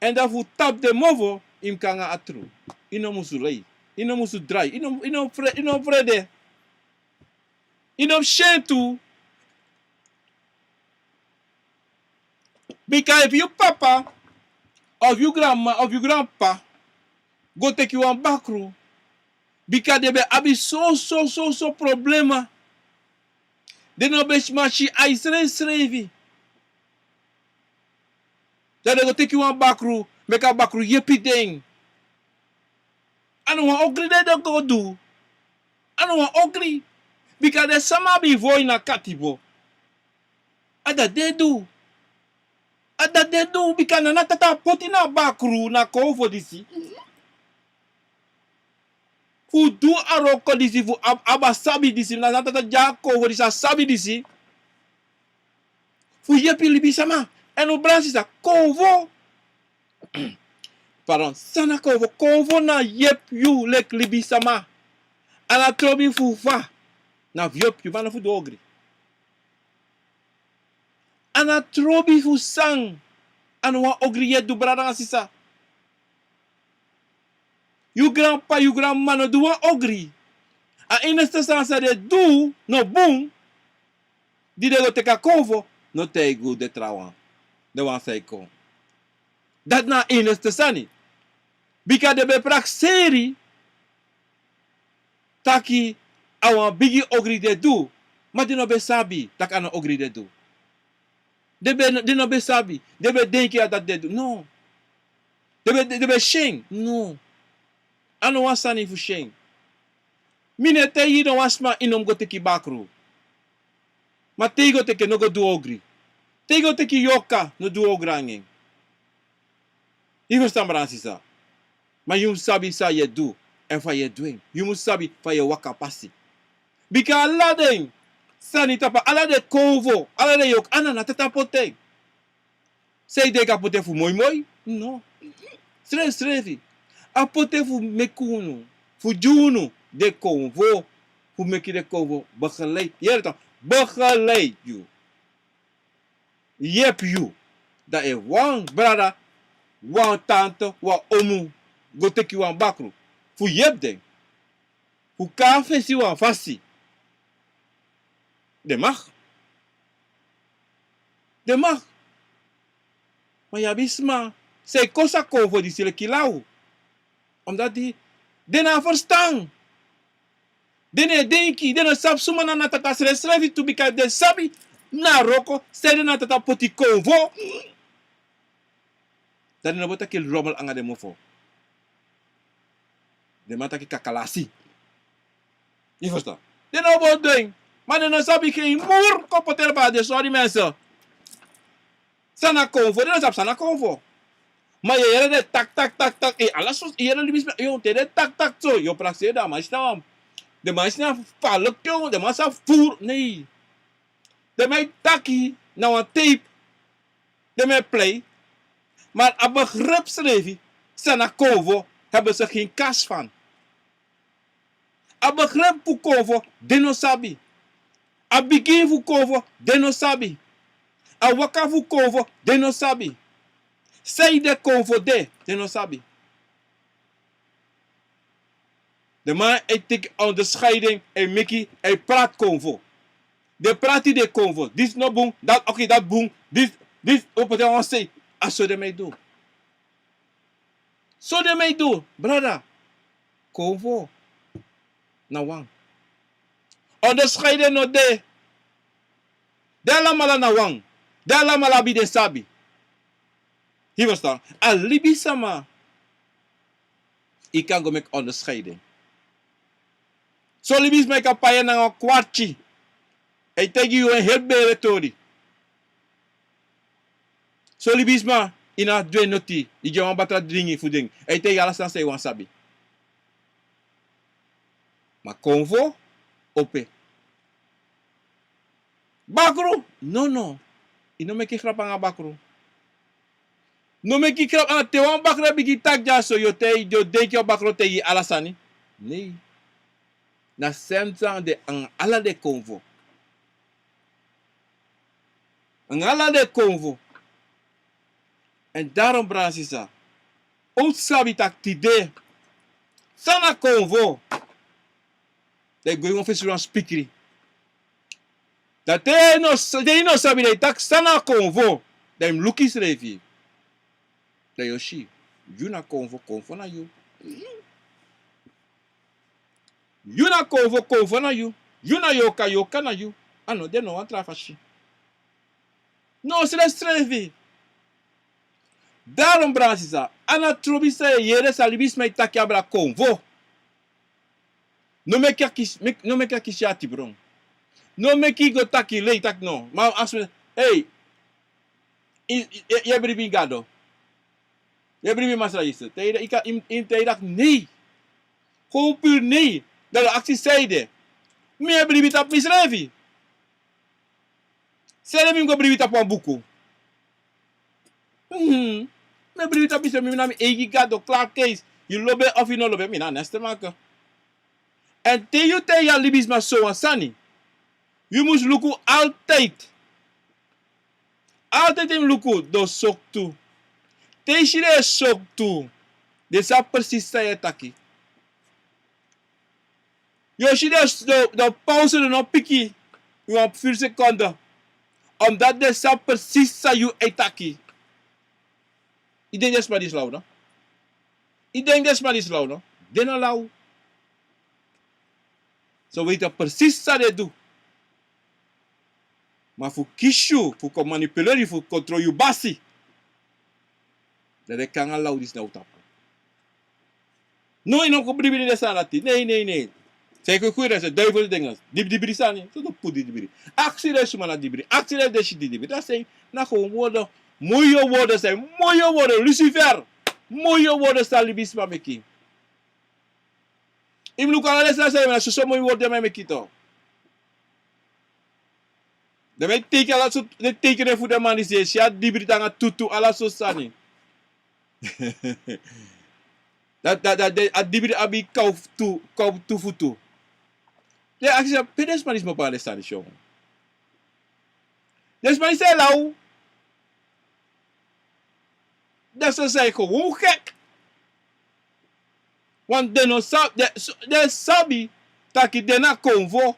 Èn dan fu tapu den mofo, yu mus kon nanga a tru. Yu no musu lei. Yu no musu drai. Yu no, yu no fre-, yu no frede. Yu no mus syen tu. Bika efu yu papa, of yu granma, of yu granpapa go teki wan bakru, bika den ben abi so, so, so, so problema. Den no ben man si ai srefsrefi. Dan den go teki wan bakru, meki a bakru yepi den. A no wan ogri den, den go du. A no wan ogri. Bika den sama abi fu ini a katibo. A dati den du. A dati den du, bika na Tata poti na bakru, na konfo disi. Fu du a wroko disi, fu ab-, abi a sabi disi, na, na Tata gi a konfo disi, a sabi disi. Fu yepi libisama. Èn un brada nanga sisa, konfo. Pardon, san na konfo? Konfo na yepi yu leki libisama. A no trobi fu fa. Na fu yepi yu, ma no fu du ogri. A no trobi fu san. A no wan ogri yu e du, brada nanga sisa. Yu granpapa, yu granmama no du wan ogri. A enigste sani san den du no bun, di den go teki a konfo, no taigi den trawan. Den wan san e kon. Dati na a enigste sani. Bika den ben prakseri taki a wan bigi ogri den du, ma den no ben sabi taki a no ogri den du. Den ben, den no ben sabi, den ben denki a dati den du. No. Den ben, den ben syen. No. A no wan sani fu syen. Mi no e taigi yu no wan sma yu no mus go teki bakru. Ma te yu go teki en, no go du ogri. Te yu go teki yorka, no du ogri nanga en. Yu ferstan, brada nanga sisa. Ma yu mus sabi san yu e du, èn fa yu e du en. Yu mus sabi fa yu e waka pasi. Bika ala den sani tapu, ala den konfo, ala den yorka, a no na Tata poti en. San yu denki, a poti en fu moimoi? No. Srefsrefi. A poti en fu meki unu, fu gi unu den konfo, fu meki den konfo begeleid. Yere toch, begeleid yu. Yepi yu. Dan efu wan brada, wan tante, wan omu go teki wan bakru fu yepi den, fu kon na fesi wan fasi, den mag. Den mag. Ma yu abi sma san e kosi a konfo disi leki law. Omdat den no abi ferstan. Den no e denki, den no sabi suma na Tata srefsrefi tu, bika den sabi na wroko san ede na Tata poti konfo. Dan den no bo taki rommel nanga den mofo. Den man taki kakalasi. Yu ferstan? Den no bo du en. Ma den no sabi ke yu mur kon poti en, pa den sori mense. San na konfo, den no sabi san na konfo. Ma yu e yere den tak, tak, tak, tak. Ei, ala so yu e yere libisma, yu o te den tak, tak so. Yu o prakseri, den man si na wan, den man si na faluk, yu, den man sa furu. Nei. Den man e taki na wan tape. Den man e plei. Ma a begrip srefi, san na konfo, hebben ze geen kas van. A begrip fu konfo, den no sabi. A bigin fu konfo, den no sabi. A waka fu konfo, den no sabi. Sanede konfo de, den no sabi. Den man e teki onderscheiding, e meki, e prati konfo. Den prati den konfo. Disi no bun, dati, oké, dati bun. Disi, disi, o poti wan sei. A so den man e du. So den man e du, brada. Konfo na wan. Onderscheiden no de. Den alamala na wan. Den alamala abi den sabi. Yu ferstan? A libisma, yu kan go meki onderscheiden. So libisma yu kan pai en nanga wan kwarti. A e taigi yu en heri bere tori. So libisma, yu no abi du en noti, yu gi en wan batra dringi fu dringi. A e taigi ala sani san yu wani sabi. Ma konfo, opo. Bakru? No, no. Yu no meki grap nanga bakru. No meki grap nanga, te wan bakru e bigin taki dyaso, yu o te, yu o denki wan bakru o taigi yu ala sani. Nei. Na sem sani de nanga ala den konfo. Nanga ala den konfo. Èn daarom, brada, sisa, un sabi taki tide, san na konfo, dan yu go ini wan fesi wan spikri. Dan te yu no, te yu no sabi, dan yu taki san na konfo, dan yu mus luku yusrefi. Dan yu o si, yu na konfo, konfo na yu. Yu na konfo, konfo na yu. Yu na yorka, yorka na yu. A no de no wan tra fasi. No srefsrefi. Daarom, brada, sisa, a no trobi san yu e yere san libisma e taki abra konfo. No meki a kisi, meki, no meki a kisi yu ati bron. No meki yu go taki lei, taki no. Ma a sma, ei, yu, yu, yu e bribi ini Gado? Yu e bribi ini Masra Yesus? Te yu, yu kan, yu, yu, te yu taki nei. Kon puru nei. Dan yu o aksi sanede. Mi e bribi tapu misrefi. Sanede mi mus go bribi tapu wan buku? Mhm. Mi e bribi tapu misrefi, mi na mi eigi Gado, klaar, keis. Yu lobi en of yu no lobi en, mi na neste maka. Èn te yu taigi a libisma so wan sani, yu mus luku altijd. Altijd yu mus luku, den o soktu. Te yu si den e soktu, den sabi precies san yu e taki. Yu o si den, den, den pauze, den no piki yu wan vier seconden. Omdat den sabi precies san yu e taki. Yu denki den sma disi law, no? Yu denki den sma disi law, no? Den no law. So weten precies san den du. Ma fu kisi yu, fu kon manipuleri, fu kontrol yu basi. Dan den kan nanga law disi na un tapu. No, yu no kon bribi ini den sani dati. Nei, nei, nei. San yu kon kuri den sani, duivel dingen. Dibri, dibri sani. So no puru dibri. Aksi den suma na dibri. Aksi den, den si dibri. Dati sani na kon woorden. Moi woorden sani. Moi woorden. Lucifer. Moi woorden san libisma meki. Yu mus luku ala den sani san yu, na soso moi woorden den man e meki tu. Den man e teiken ala sortu, den teiken den fu den man disi, si a dibri nanga tutu, ala sortu sani. Dati, dati, dati, a dibri abi kaw tu, kaw tu futu. Den aksi pe den sma disi man paka den sani, syon. Den sma disi e law. Den sma disi e kon gek. Want den no sa-, den, den sabi taki den na konfo.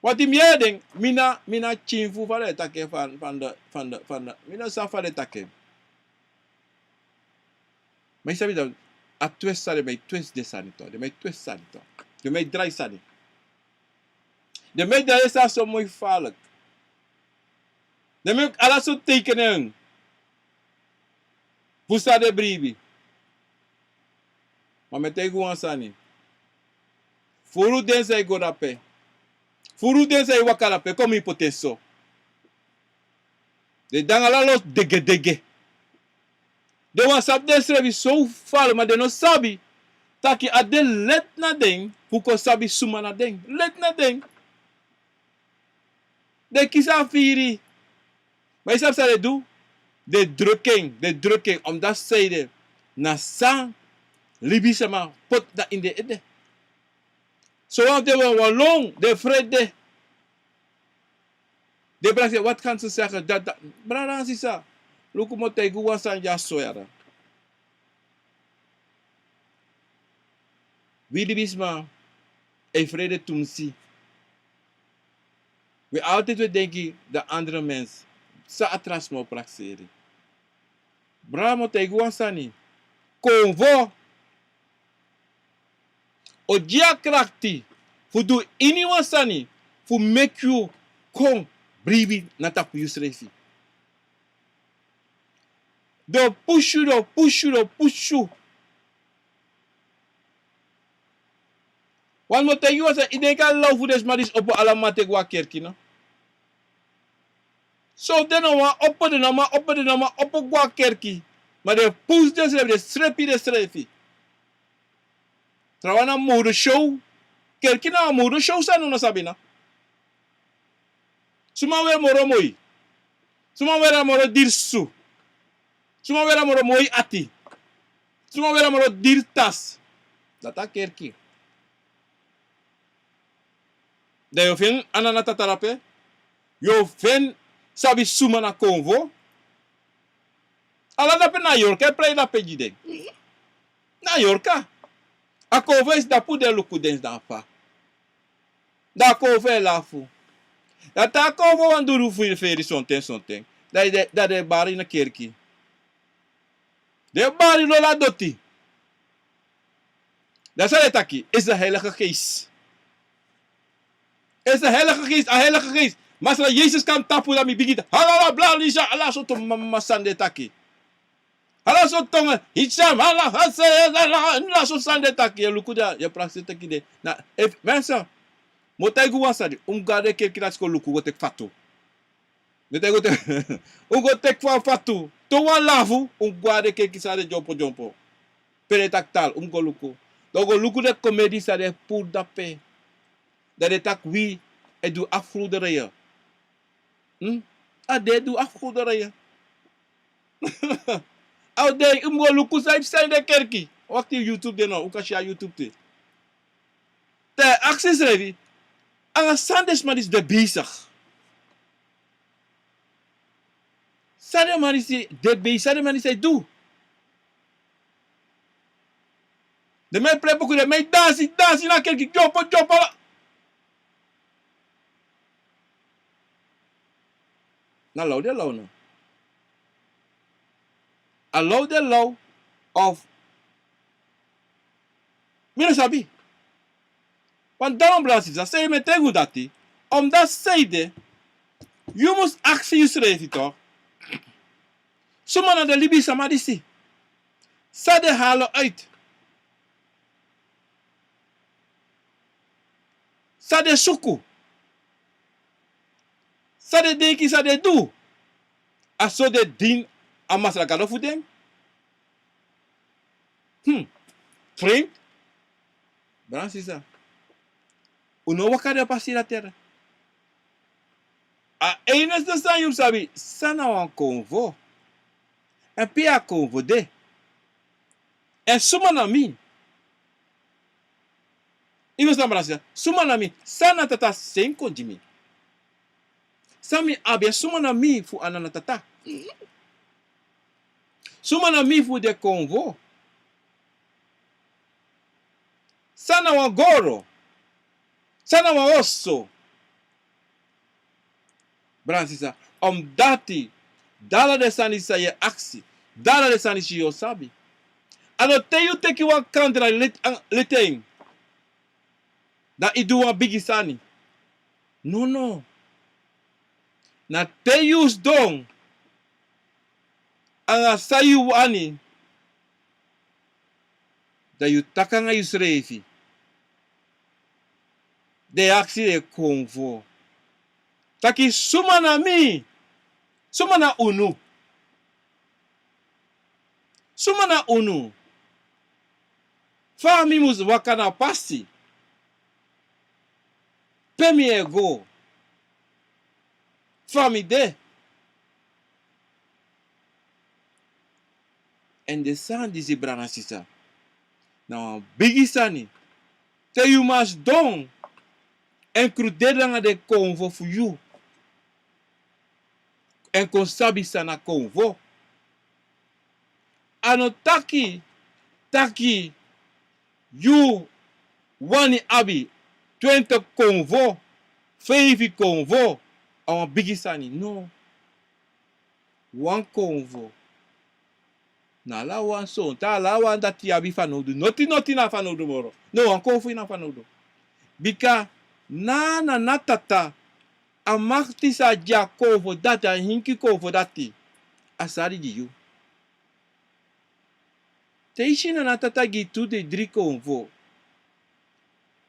Want mi yere den, mi na, mi na pikin fu fa den e taki en, fan, fan de, fan de, fan de, mi no sabi fa den e taki en. Ma yu sabi dan, a twist sani, den man e twist den sani tu, den man e twist sani tu. Den man e drai sani. Den man e drai sani so moi gevaarlijk. Den meki ala sortu teikenen fu san den bribi. Ma mi e taigi un wan sani. Furu den san e go drape. Furu den san e waka drape, kon mi poti en so. Den dangi ala losi degedege. Den wani sabi densrefi so fala, ma den no sabi taki a de leti na den fu kon sabi suma na den. Leti na den. Den kisi a firi. Ma yu sabi san den du? Den druk en, den druk en, omdat san ede, na san libisma poti na ini den ede. So wan ten wan lon, den frede. Den brada sisa, wat kan ze zeggen? Dat, dat, brada sisa, luku, mi o taigi wan sani dya so yara. Wi libisma e frede tumsi. Wi altijd wi denki de andere mens, san a tra sma o prakseri. Brada, mi o taigi wan sani. Konfo o gi a krakti fu du iniwan sani fu meki yu kon bribi na tapu yusrefi. Den o pusu yu, den o pusu yu, den o pusu yu. Wan mi o taigi wan sani, yu denki a law fu den sma disi opo ala mamanten go na kerki, no? So den no wani opo, den no man opo, den no man opo go na kerki. Ma den pusu densrefi, den srepi densrefi. Trawan na modeshow. Kerki na wan modeshow, san unu no sabi, no? Suma weri moro moi. Suma weri moro diri susu. Suma weri moro moi ati. Suma weri moro diri tasi. Dati a kerki. Dan yu o feni Anana Tata drape. Yu o feni sabi suma na konfo. Ala drape na yorka e prei drape gi den. Na yorka. A konfo e sidon puru den luku den sidon ape. Dan a konfo e lafu. Dan te a konfo wani du firi feri sonten sonten, dan den, dan den e bari na kerki. Den e bari lolo a doti. Dan san den e taki? Is de Heilige Geest. Is de Heilige Geest, a Heilige Geest. Masra Yesus kon na tapu, dan mi bigin taki, halala, bla, lisa, ala sortu mama sani den e taki. Ala sortu tongo, hitsam, ala, hase, ala, ala sortu sani den e taki. Yu e luku, dan yu e prakseri taki den. Na, efu, mensen, mi o taigi un wan sani, un mus go na den kerki dati kon luku, go teki fatu. Mi e taigi un, un go teki wan fatu. Te un wani lafu, un go na den kerki san den dyompo dyompo. Pe den e taki taal, un mus go luku. Dan un go luku den komedi san den e puru drape. Dan den e taki wi e du afgoderij. Hmm? A den e du afgoderij. A den, un mus go luku san e psa ini den kerki. Wakti, YouTube de no, un kan si a YouTube de. Dan yu e aksi yusrefi, anga san den sma disi de bezig? San den man disi de bezig, san den man disi e du? Den man e prei boku, den man e dansi, dansi na kerki, dyompo, dyompo, ala. Na law den e law, no? A law den e law of mi no sabi. Want daarom, brada, sisa, san mi e taigi un dati, omdat san ede, yu mus aksi yusrefi toch. Suma na den libisma disi? San den halen uit? San den suku? San den denki, san den du? A so den dini a Masra Gado fu den? Hmm. Vreemd. Brada, sisa, un no waka den pasi dati. A enigste san yu mus sabi, san na wan konfo? Èn pe a konfo de? Èn suma na mi? Yu mus sabi, brada, suma na mi? San Anana Tata seni kon gi mi? San mi abi, suma na mi fu Anana Tata? Suma na mi fu den konfo? San na wan goro? San na wan oso? Brada, sisa, omdati dala den sani san yu e aksi, dala den sani san yu o sabi. A no te yu teki wan kandra, liti en, dan yu du wan bigi sani. Nono. Na te yu sidon anga san yu wani, dan yu taki anga yusrefi. Den e aksi den konfo taki, suma na mi? Suma na unu? Suma na unu? Fa mi mus waka na pasi? Pe mi e go? Fa mi de? Èn den sani disi, brada nanga sisa, na wan bigi sani. Te yu man sidon èn kruderi nanga den konfo fu yu èn kon sabi san na konfo. A no taki taki yu wani abi twenti konfo, feifi konfo, a wan bigi sani. No. Wan konfo. Na ala wan, sonten ala wan dati yu abi fanowdu. Noti noti na fanowdu moro. No, wan konfo yu na fanowdu. Bika na, na, na tata, a makti san a gi a konfo dati, a hinki konfo dati, a sari gi yu. Te yu si na, na tata gi tu de dri konfo,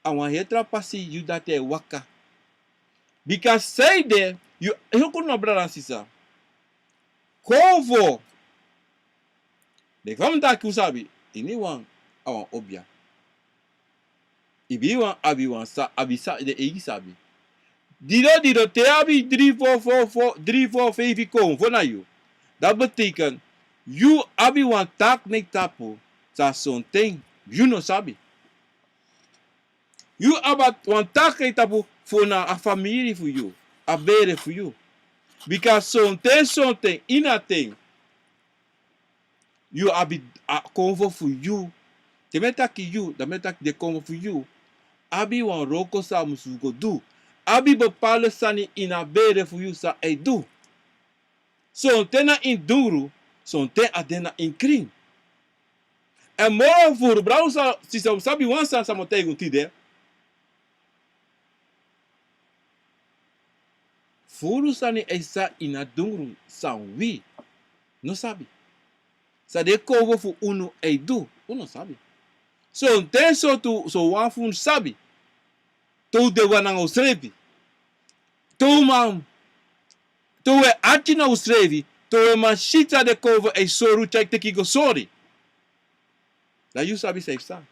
a wan heri tra pasi yu dati e waka. Bika sanede yu e luku, na brada nanga sisa. Konfo, leki fa mi taki, un sabi, iniwan a wan obia. Ibiwan abi wan sa, abi sa, den eigi sabi. Dido dido, te yu abi dri fo, fo, fo, dri fo, feifi konfo na yu, dati betekent yu abi wan taki na yu tapu san sonten yu no sabi. Yu abi wan taki na yu tapu fu na a famiri fu yu, a bere fu yu. Bika sonten, sonten ini a ten yu abi a konfo fu yu. Te mi e taki yu, dan mi e taki den konfo fu yu. Abi wan wroko san a musu go du. Abi bepaalde sani ini a bere fu yu san a e du. Sonten na ini dungru, sonten a de na ini krin. Èn moro furu, brada nanga sisa, un sabi wan sani san mi o taigi un tide. Furu sani e psa ini a dungru san wi no sabi. San den konfo fu unu e du, un no sabi. Sonten sortu, sowan fu unu sabi. Te un de wan nanga unsrefi. Te un man, te un e arki na unsrefi. Te un e man si san den konfo e sori un, tyari teki go sori. Dan yu sabi san e psa.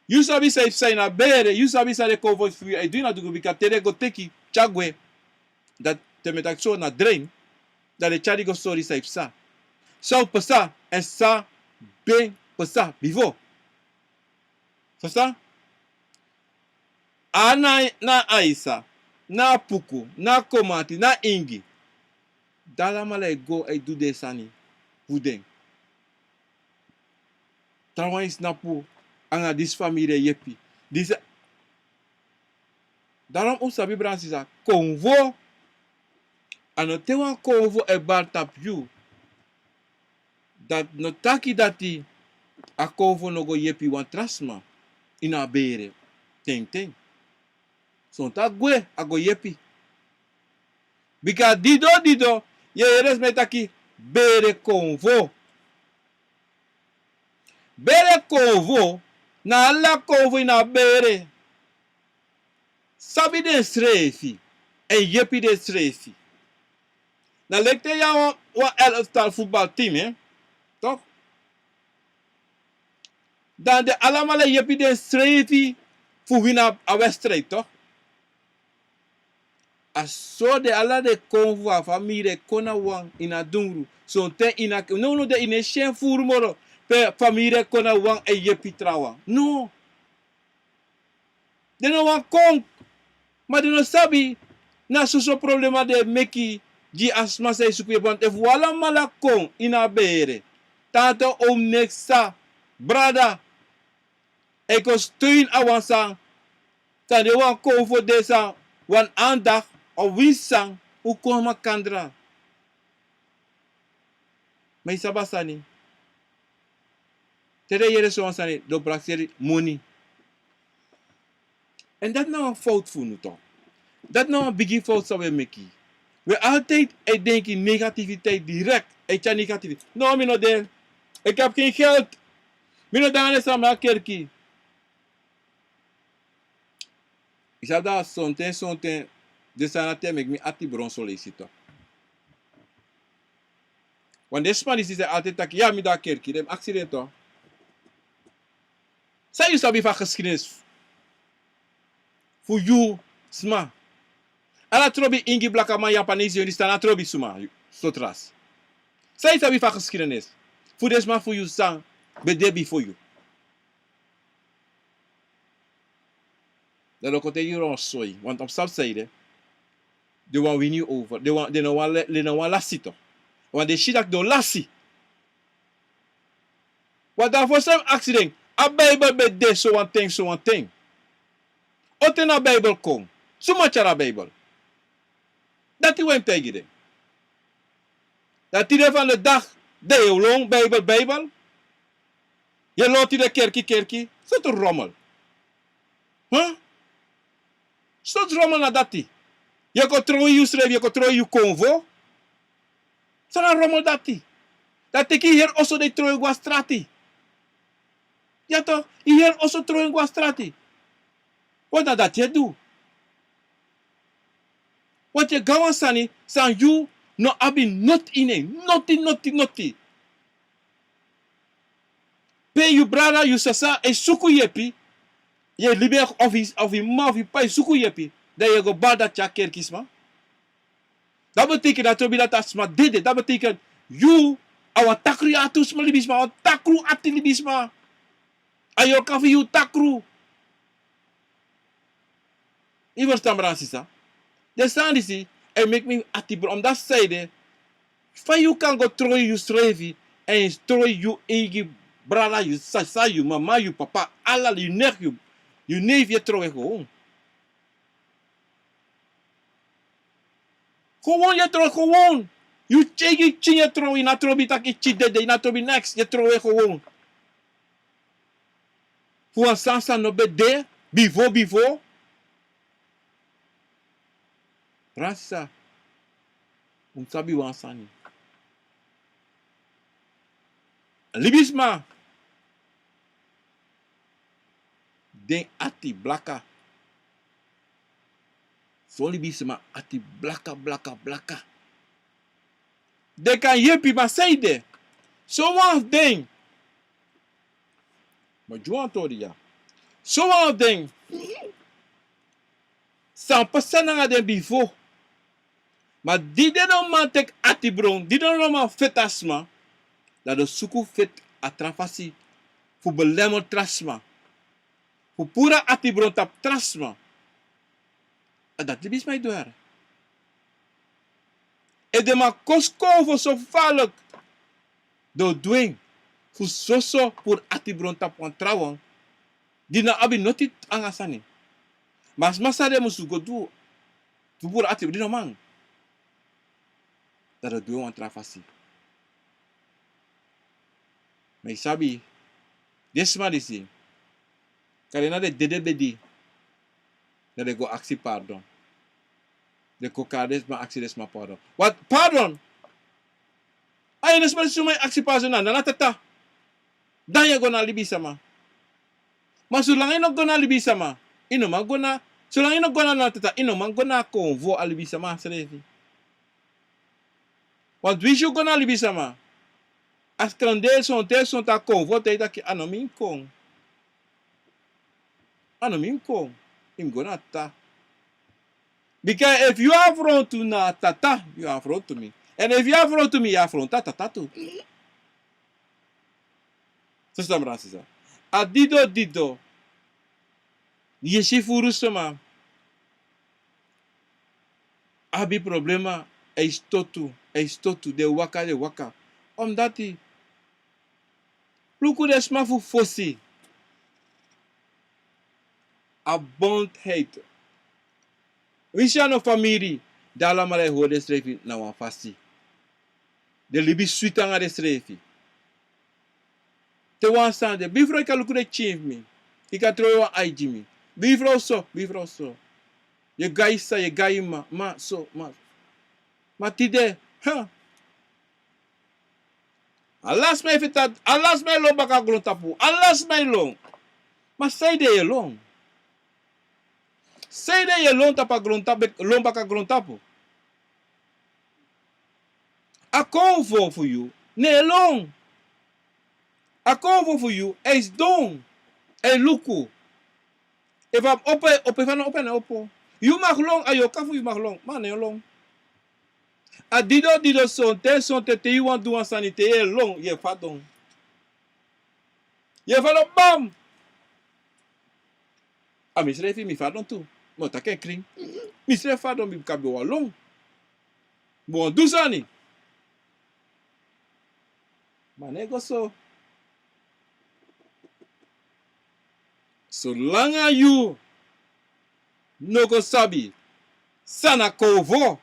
Yu sabi san e psa ini a bere, yu sabi san den konfo fu yu e du ini a dungru, bika te den go teki tyari gwe, dan te mi e taki so na dream, dan den tyari go sori san e psa. San o psa, èn san ben psa bifo. Ferstan? A na, na Aisa, na Puku, na Komati, na Ingi. Den alamala e go e du den sani fu den. Trawan e tnapu anga disi famiri e yepi. Disi, daarom un sabi, brada nanga sisa, konfo, a no te wan konfo e bari tapu yu, dati no taki dati a konfo no go yepi wan tra sma ini a bere. Tenten. Sonten a gwe, a go yepi. Bika dido dido yu e yere sma e taki bere konfo. Bere konfo na ala konfo ini a bere sabi densrefi èn yepi densrefi. Na leki te yu abi wan, wan elftal futbalteam, hè? Toch? Dan den alamala e yepi densrefi fu wini a wedstrijd, toch? A so den, ala den konfo fu a famiri e kon na wan ini a dungru. Sonten ini a, no, no, den e si en furu moro, pe famiri e kon na wan e yepi trawan. No. Den no wani kon. Ma den no sabi na soso problema den e meki gi a sma san e suku yepi. Want efu un alamala kon ini a bere, tata, oom, nis, sa, brada, e kon steun a wan sani, dan den wani kon fu den sani, wan aandacht, a winsi sani, un kon makandra. Ma yu sabi a sani, te den yere sowan sani, den o prakseri moni. Èn dati na wan fowtu fu unu, toch. Dati na wan bigi fowtu san wi e meki. Wi e altijd e denki negativiteit direct, e tyari negativiteit. No, mi no de. Ik heb geen geld. Mi no de nanga den sani na kerki. Yu sabi dati sonten, sonten den sani dati e meki mi ati bron son leisi, toch. Want den sma disi e altijd taki, ya, mi de na kerki, den mus aksi den toch. San yu sabi fu a geschiedenis fu yu sma? Ala trobi Ingi, blakaman, Japanees, yu understand, a trobi suma, yu, so trust. San yu sabi fu a geschiedenis fu den sma fu yu san ben de bifo yu? Dan den o kon teki yu ron soi, want op sabi san ede, den wani wini yu over, den wani, den no wani le-, den no wani lasi toch. Want den si taki den o lasi. Want dan fosi san yu mus aksi den, a Bijbel ben de sowan ten, sowan ten. On ten na Bijbel kon? Suma tyari a Bijbel? Dati wi e taigi den. Dan tide van de dag, dan yu e lon Bijbel, Bijbel. Yu e lon tide kerki, kerki. Sortu rommel. Huh? Sortu rommel na dati? Yu e kon trowe yusrefi, yu e kon trowe yu konfo. San na rommel dati? Dan teki yu heri oso, dan yu trowe go na strati. Ya toch, yu heri oso, trowe go na strati. Want na dati yu e du. Want yu e go na wan sani san yu no abi noti ini en. Noti, noti, noti. Pe yu brada, yu sisa e suku yepi, yu e libi, of yu, of yu m'ma, of yu p'pa e suku yepi, dan yu e go bari dati na kerkisma. Dati betekent, dati no ben de dati a sma dede. Dati betekent yu a wan takru yu ati, sma, libisma, a wan takru ati, libisma. A yorka fu yu takru. Yu ferstan, brada, sisa? Den sani disi e meki mi ati bron, omdat san ede, fa yu kan go trowe yusrefi, èn trowe yu eigi brada, yu sisa, yu m'ma, yu p'pa, ala yu neef, yu, yu neef yu e trowe gewoon. Gewoon yu e trowe gewoon. Yu eigi pikin yu e trowe, yu no trobi taki yu pikin dede, yu no trobi niks, yu e trowe gewoon. Fu wan sani san no ben de bifo, bifo. Brada, sisa, un mus sabi wan sani. Libisma, den ati blaka. Son libisma ati blaka, blaka, blaka. Den kan yepi, ma san ede, sowan fu den, ma gi wan tori ya. Sowan fu den, san pasa nanga den bifo. Ma di den no man teki ati bron, di den no man feti a sma, dan den o suku feti a tra fasi fu belemel tra sma, fu puru a ati bron tapu tra sma. A dati libisma e du. Efu den man kosi konfo so falek, den o du en fu soso puru ati bron tapu wan trawan di no abi noti nanga sani. Ma a sma san den musu go du fu puru ati bron, di no man, dan den o du en wan tra fasi. Ma yu sabi, den sma disi, kande na den dede bedi, dan den go aksi pardon. Den kon kari den sma, aksi den sma pardon. Wat pardon? A ini sma disi, suma yu aksi pardon na, na tata. Dan yu e go na libisma. Ma solanga yu no go na libisma, yu no man go na, solanga yu no go na, na tata, yu no man go na konfo a libisma srefi. Want winsi yu go na libisma, a skranderi sonten, sonten a konfo taigi taki a no mi kon. A no mi kon. Yu mus go na tata. Bika efu yu afrontu na tata, yu afrontu mi. Èn efu yu afrontu mi, yu afrontu a tata tu. Sisa, brada, sisa. A dido, dido. Yu e si furu sma abi problema, e stotu, e stotu, den waka, den waka. Omdati, luku den sma fu fosi. A bondheid. Winsi a no famiri, dan alamala e hori densrefi na wan fasi. Den libi switi nanga densrefi. Te wan sani de, bifrow, yu kan luku den pikin fu mi. Yu kan trowe wan aigi gi mi. Bifrow so, bifrow so. Yu e gai sa, yu e gai ma, ma so, ma. Ma tide, ha. Ala sma e feti, ala sma e lon baka grontapu. Ala sma e lon. Ma sanede yu e lon? Sanede yu e lon tapu a grontapu, lon baka grontapu? A konfo fu yu, Ne lon. A konfo fu yu e sidon, e luku. Efu a opo, opo, efu a no opo, a no opo. Yu mag lon, a yu o kan fu yu mag lon, ma a no e lon. A dido, dido sonten, sonten te yu wani du wan sani te yu e lon, yu e fadon. Yu e fadon bam. A misrefi mi fadon tu. Mi o taki en krin. Misrefi fadon bika mi wani lon. Mi wani du sani. Ma no e go so. Solanga yu no go sabi san na konfo,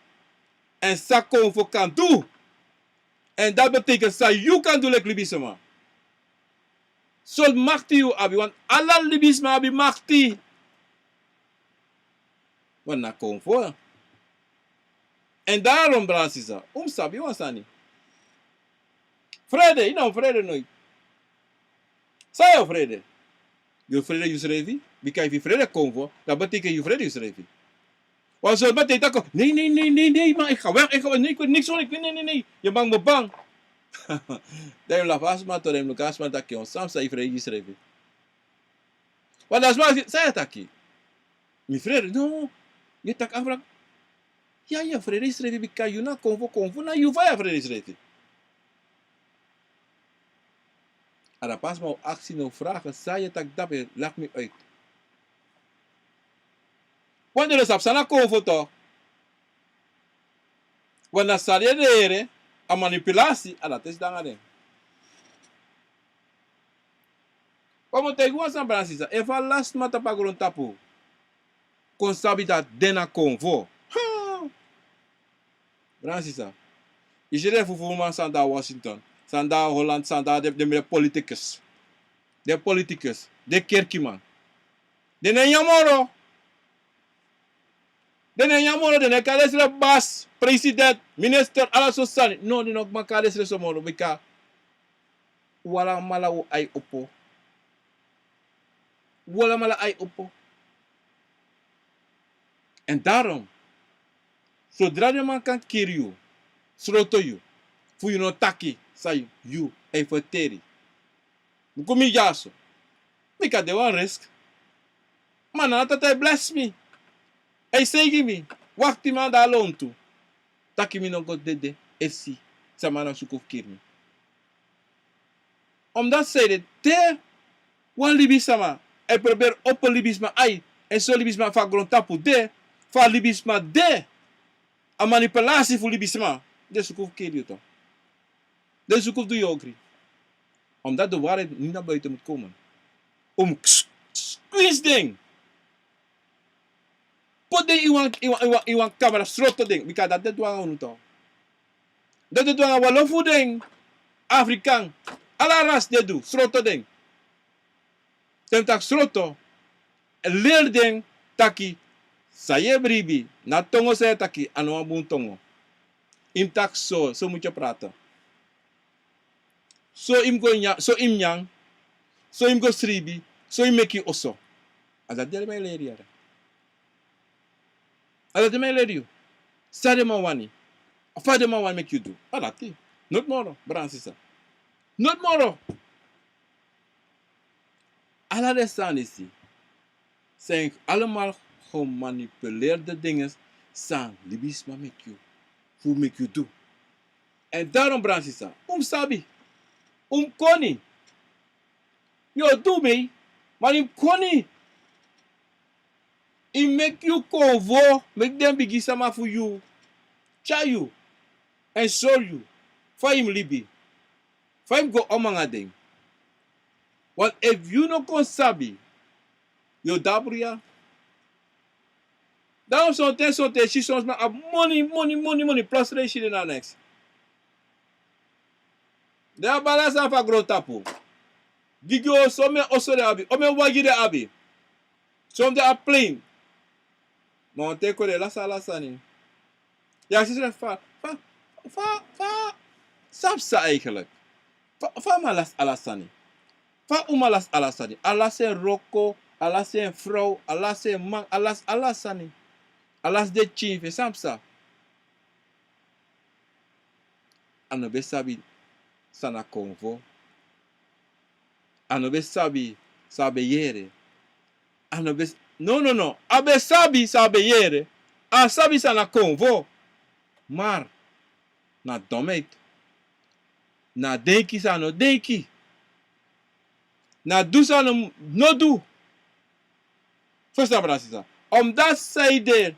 èn san konfo kan du, èn dati betekent san yu kan du leki libisma. Sortu makti yu abi, want ala libisma abi makti. Want na konfo. Èn daarom, brada sisa, un mus sabi wan sani. Frede, yu no frede noiti. San yu o frede? Yu o frede yusrefi, bika efu yu frede konfo, dati betekent yu frede yusrefi. Wan sortu man e taki, nee, nee, nee, nee, nee, man, ik ga weg, ik ga weg, nee, ik wil niks horen, ik wil, nee, nee, nee, yu e bang, mi o bang. Dan yu e lafu a sma, dan yu e luku a sma taki, san psa, yu frede yusrefi. Want a sma, san yu e taki? Mi frede, no. Yu e taki a vraag. Ya, yu e frede yusrefi bika yu na konfo, konfo na yu, fa yu e frede yusrefi? A dati a sma o aksi now vragen, san yu e taki dape, leg mi uit. Want den no sabi san na konfo toch. Want na san den e lere, a manipulatie, a dati e sidon nanga den. Wan mi o taigi wan sani, brada sisa, efu ala sma tapu a grontapu kon sabi dati den na konfo. Ha! Brada sisa, yu si den fufuruman san de na Washington, san de na Holland, san de na den, den politicus. Den politicus, den kerkiman. Den no e nyan moro. Den no e nyan moro, den no e kari densrefi basi, president, minister, ala sortu sani. No, den no man kari densrefi so moro, bika un alamala un ai opo. Un alamala ai opo. Èn daarom, sodra den man kan kiri yu, sroto yu, fu yu no taki san yu e ferteri. Mi kon mi dyaso. Bika a de wan risk. Ma na Tata e blesi mi. A e seigi mi. Waktiman, a de a lontu. Taki mi no go dede, e si sama na suku fu kiri mi. Omdat san ede, te wan libisma e probeer opo libisma ai, èn sori libisma fa grontapu de, fa libisma de, a manipulatie fu libisma, den suku fu kiri yu toch. Den suku fu du yu ogri. Omdat de waarheid niet naar buiten moet komen. Un mus squeeze den. Poti den ini wan, ini wan, ini wan, ini wan kamera, sroto den. Bika dati den du nanga unu toch. Dati den du nanga wan lo fu den Afrikan. Ala ras den du, sroto den. Te mi taki sroto, leri den taki san yu e bribi, na tongo san yu e taki, a no wan bun tongo. Yu mus taki so, so moet je praten. So yu mus go nyan, so yu mus nyan, so yu mus go sribi, so yu mus meki yu oso. A dati den man e leri yu. A dati man e leri yu. San den man wani. Fa den man wani meki yu du. A dati. Noti moro, brada sisa. Noti moro. Ala den sani disi zijn allemaal gemanipuleerde dingen san libisma meki yu, fu meki yu du. Èn daarom, brada sisa, un mus sabi, un mus koni. Yu o du mee, ma yu mus koni. Yu meki yu konfo, meki den bigi sama fu yu tyari yu èn sori yu fa yu mus libi, fa yu mus go om nanga den. Want efu yu no kon sabi, yu o dabru ya. Dan sonten, sonten, yu si son sma abi moni, moni, moni, moni, plus den e si den na neks. Den abi ala sani fu a grontapu. Gigi oso, omeni oso den abi, omeni wagi den abi. Son fu den abi plane. Ma wan ten kon den lasi ala sani. Ya si srefi fa, fa, fa, fa, san psa eigenlijk. Fa, fa a man lasi ala sani. Fa a uman lasi ala sani. A lasi en wroko, a lasi en frow, a lasi en man, a lasi ala sani. A lasi den pikin fu en, san psa. A no ben sabi san na konfo. A no ben sabi san a ben yere. A no ben, no, no, no. A ben sabi san a ben yere. A sabi san na konfo. Maar na domheid. Na denki san a no denki. Na du san a no, no du. Ferstan, brada, sisa. Omdat zij de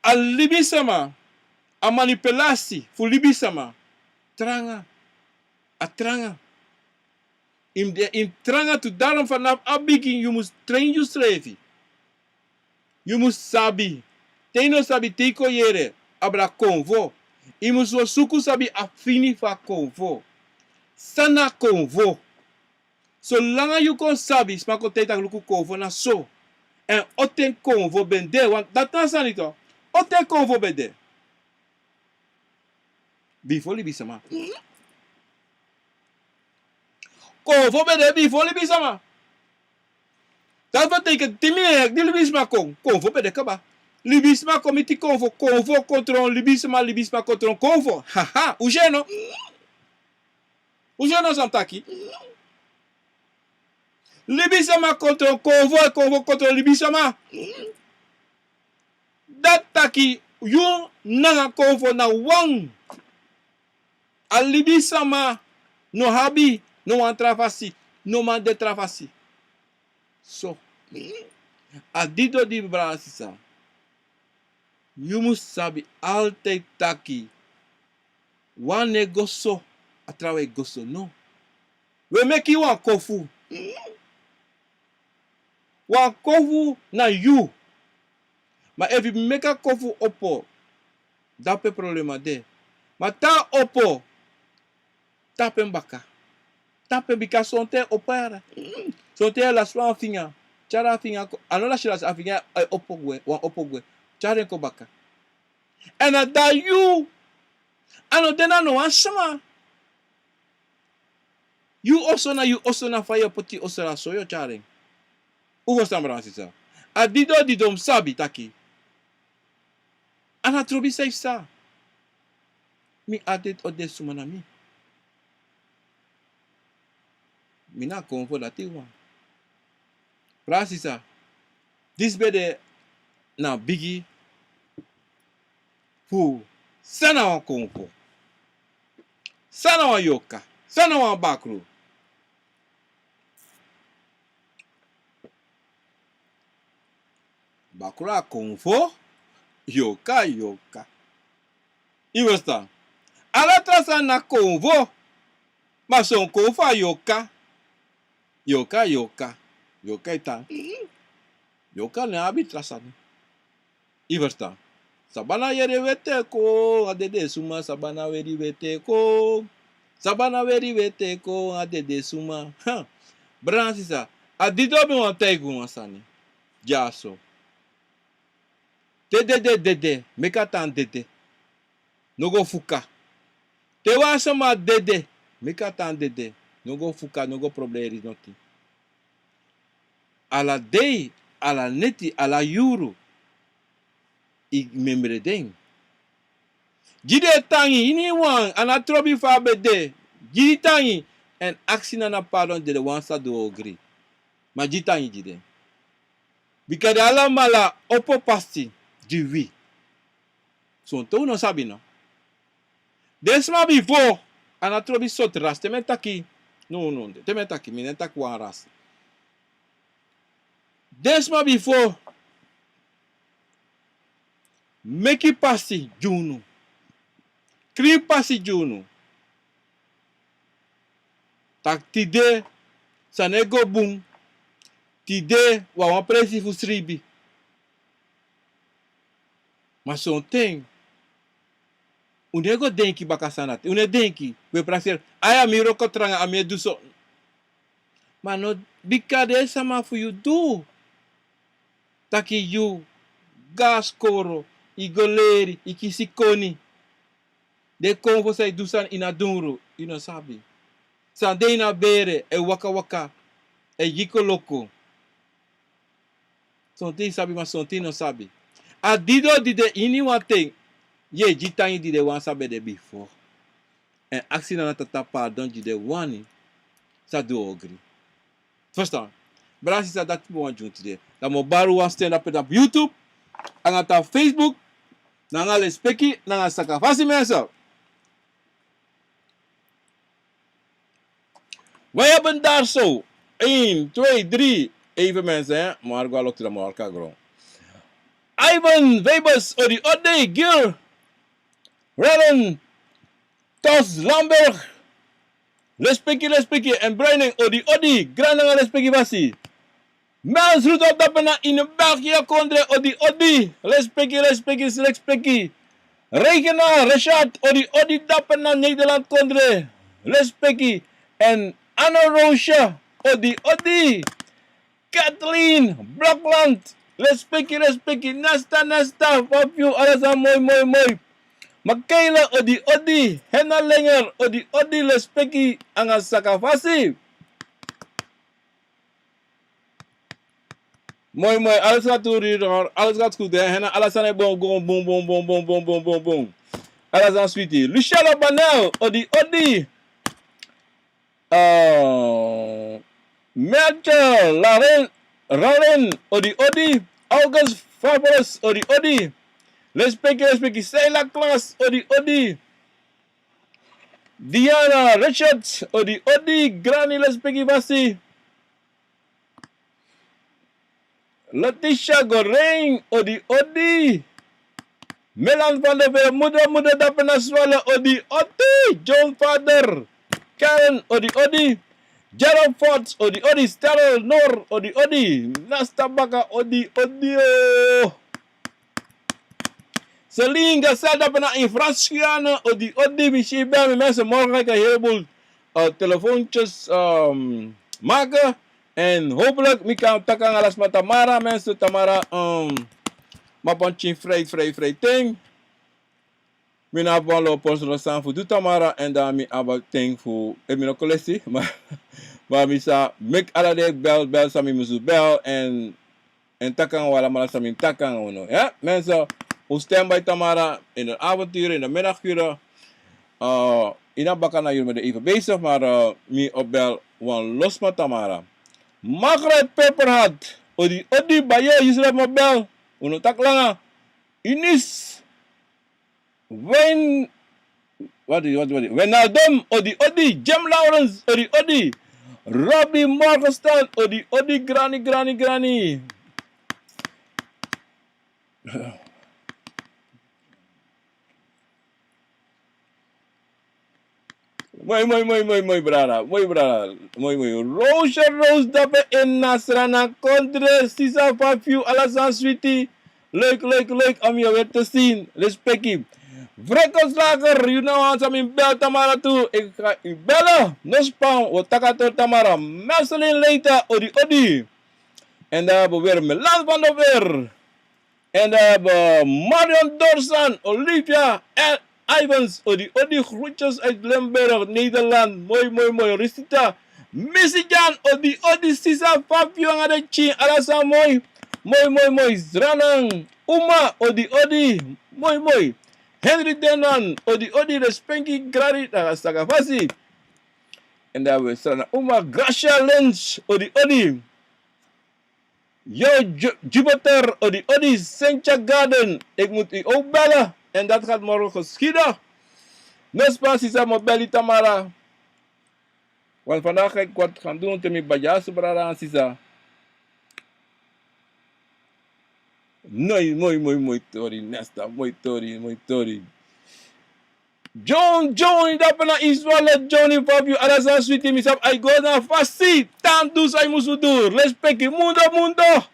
a libisama, a manipulatie fu libisama, tranga, a tranga. Yu mus de, yu mus tranga tu. Daarom vanaf a bigin yu mus train yusrefi. Yu mus sabi. Te yu no sabi, te yu kon yere abra konfo. Yu mus go suku sabi a fini fu a konfo. San na konfo? Solanga yu kon sabi, sma kon taigi taki luku, konfo na so. Èn on ten konfo ben de, want dati na sani tu. On ten konfo ben de? Bifo libisama. Konfo ben de bifo libisama. Dati betekent te mi e hek di libisma kon, konfo ben de kaba. Libisma kon miti konfo, konfo kontrol libisma, libisma kontrol konfo. Haha, un si en no? Un si en no san mi taki? Libisama kontrol konfo, èn konfo kontrol libisama. Dati taki yu nanga konfo na wan. A libisama no abi no wan tra fasi, no man de tra fasi. So, a didon di, brada, sisa, yu mus sabi altijd taki wan no e go so, a trawan e go so, no. Wi e meki wan kofu. Wan kofu na yu. Ma efu yu meki a kofu opo, dape problema de. Ma te a opo, tapu en baka. Tapu en, bika sonten opo yara. Sonten yu e lasi wan finga. Tyari a finga kon, a no lasi, lasi a finga e opo gwe, wan opo gwe. Tyari en kon baka. Èn a de na yu. A no de na no wan sma. Yu oso na yu oso, na fa yu e poti yu oso, na so yu o tyari en. Un ferstan, brada, sisa? A didon, didon mus sabi taki a na trobi san yu psa. Mi altijd o de suma na mi. Mi na konfo dati wan. Brada, sisa, disi ben de na bigi fu san na wan konfo. San na wan yorka. San na wan bakru. Bakru a konfo, yorka a yorka. Yu ferstan? Ala tra sani na konfo. Ma son konfo a yorka. Yorka a yorka. Yorka e tan. Yorka no abi tra sani. Yu ferstan? Sabana yere wete kon, a dede suma, sabana weri wete kon. Sabana weri wete kon, a dede suma. Ha. Brada, sisa, a didon ben wani taigi un wan sani dyaso. Te dede dede, meki a tan dede. No go fuka. Te wan sma dede, meki a tan dede. No go fuka, no go probleri noti. Ala dei, ala neti, ala yuru, yu memre den. Gi den tangi, iniwan, a no trobi fa a ben de. Gi tangi, èn aksi nana pardon, dede wan sa du ogri. Ma gi tangi gi den. Bika den alamala opo pasi gi wi. Sonten un no sabi, no? Den sma bifo, a no trobi sortu rasi, te mi e taki, no, no, te mi e taki, mi no e taki wan rasi. Den sma bifo meki pasi gi unu. Krin pasi gi unu. Taki tide san no e go bun. Tide wi abi wan presi fu sribi. Ma sonten un no e go denki baka san dati. Un no e denki, wi e prakseri, ai, a mi wroko tranga, a mi e du so. Ma no, bika den sama fu yu du. Taki yu go na skoro, yu go leri, yu kisi koni. Den konfo san e du sani ini a dunru, yu no sabi. San de ini a bere, e waka waka, e gi koloku. Sonten yu sabi, ma sonten yu no sabi. A didon di de iniwan ten, yu e gi tangi gi den wan san ben de bifo. èn aksi nanga tata pardon gi den wani sa du ogri. Verstaan? Brada, sisa, dati mi wani gi unu tide. Dan mi o bari wan sten dape tapu YouTube nanga tapu Facebook nanga Lespeki nanga Sakafasi, mensen. Wij hebben daar zo één, twee, drie. Even mensen, hè. Margo Alokti dan Marka Gron. Ivan Webers, odi, odi, Gil. Rellen. Tos Lamberg. Lespeki, lespeki. En Bruining, odi, odi. Grananga, lespeki fasi. Mens Rudolf dape na ini Belgia kondre, odi, odi. Lespeki, lespeki, lespeki. Regina Richard, odi, odi dape na Nederland kondre. Lespeki. En Anna Roosje, odi, odi. Kathleen Blokland, lespeki, lespeki. Nesta, nesta, papiu, ala sani moi, moi, moi. Makela, odi, odi. Hena Lenger, odi, odi, lespeki, anga Sakafasi. Moi, moi, alles gaat door hier, hoor. Alles gaat goed, hè. Hena, ala sani bon, bon, bon. Ala sani sweetie. Luciano Banel, odi, odi. Eh, Mertje Laren, Ralen, odi, odi. August Fabres, odi, odi. Lespeki, lespeki. Seila Klas, odi, odi. Diana Richards, odi, odi. Granny, lespeki fasi. Letitia Gorein, odi, odi. Melan van der Veer, muda, muda, dape na Swala, odi, odi. John Vader, Karen, odi, odi. Gerald Fox, odi, odi. Sterrel Nor, odi, odi. Nasta baka, odi, odi, oh. Celine Gasel, dape na in Frans Guyana, odi, odi. Mi si bel, mi mensen, morgen ga ik een heleboel, eh, telefoontjes, ehm, maken. En hopelijk mi kan taki nanga ala sma tamara, mensen, tamara, um, mi abi wan pikin frei, frei, frei ten. Mi no abi wan lo personal sani fu du tamara, en dan mi abi ten fu, eh, mi no kon lesi, ma, ma mi sa meki ala den bel, bel san mi musu bel, en, en taki nanga un alamala san mi mus taki nanga unu, ya? Mensen, un stand by tamara in de avonturen, in de middaguren. Eh, ini a baka na yuru mi de even bezig, maar, eh, mi o bel wan lo sma tamara. Margaret Pepperhart, odi, odi, bayo, yu srefi mi o bel. Un no taki langa. Eunice, Wayne, wat is, wat is, wat is? Wijnaldum, odi, odi. Jim Lawrence, odi, odi. Robbie Morgenstern, odi, odi. Granny, granny, granny. Moi, moi, moi, moi, moi, brada. Moi, brada. Moi, moi. Roosje Roos dape in Nasrana kondre. Sisa, fa fu yu, ala sani switi. Leuk, leuk, leuk om je weer te zien. Lespeki. Vrekoslager, yu na wan san mi bel tamara tu. Ik ga u bellen. No span, wi o taki a tori tamara. Marceline Leita, odi, odi. En dan hebben we weer Melan van der Weer. En dan hebben we Marion Dorsan, Olivia L. Ivans, odi, odi, groetjes uit Limburg, Nederland. Moi, moi, moi. Risita, Missy Jan, odi, odi, sisa, fa fu yu nanga den pikin, ala sani moi. Moi, moi, moi. Sranan Uma, odi, odi. Moi, moi. Henry Denan, odi, odi, Respenki, Grari, nanga Sakafasi. En dan hebben we Sranan Uma, Gracia Lynch, odi, odi. Yo, Ju-, Jupiter, odi, odi, Sentia Garden. Ik moet u ook bellen. En dat gaat morgen geschieden. No span, sisa, mi o bel yu tamara. Want vandaag ga ik wat gaan doen te mi baya, brada en sisa. Moi, moi, moi, moi tori, nesta, moi tori, moi tori. John, Johnny, dape na Israel, Johnny, fa fu yu, ala sani switi, mi sabi, ai go na fasi, tan du san yu musu du, lespeki, mundo, mundo.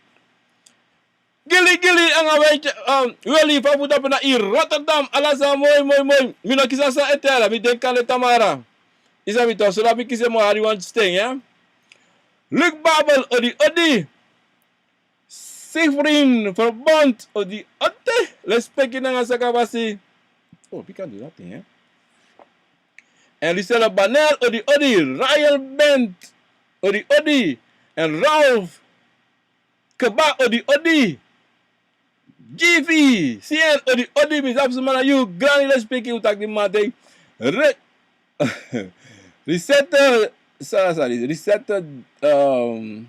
Gili, gili, nanga weli, um, weli, fa fu dape na in Rotterdam, ala sani moi, moi, moi. Mi no kisi a sani ete ala, mi denki a den tamara. Yu sabi tok, so dati mi kisi en, mi o hari wan sten, ya. Luc Babel, odi, odi. Sifrin Verbond, odi, odi. Lespeki nanga Sakafasi. Oh, we can do that thing, hè? En Lucelle Banel, odi, odi. Ryan Bent, odi, odi. En Ralph Keba, odi, odi. G V, C N, odi, odi. Mi sabi suma na yu, Granny, lespeki, un taki di mate. Re-, Resetter, sa, sa, resetter, um,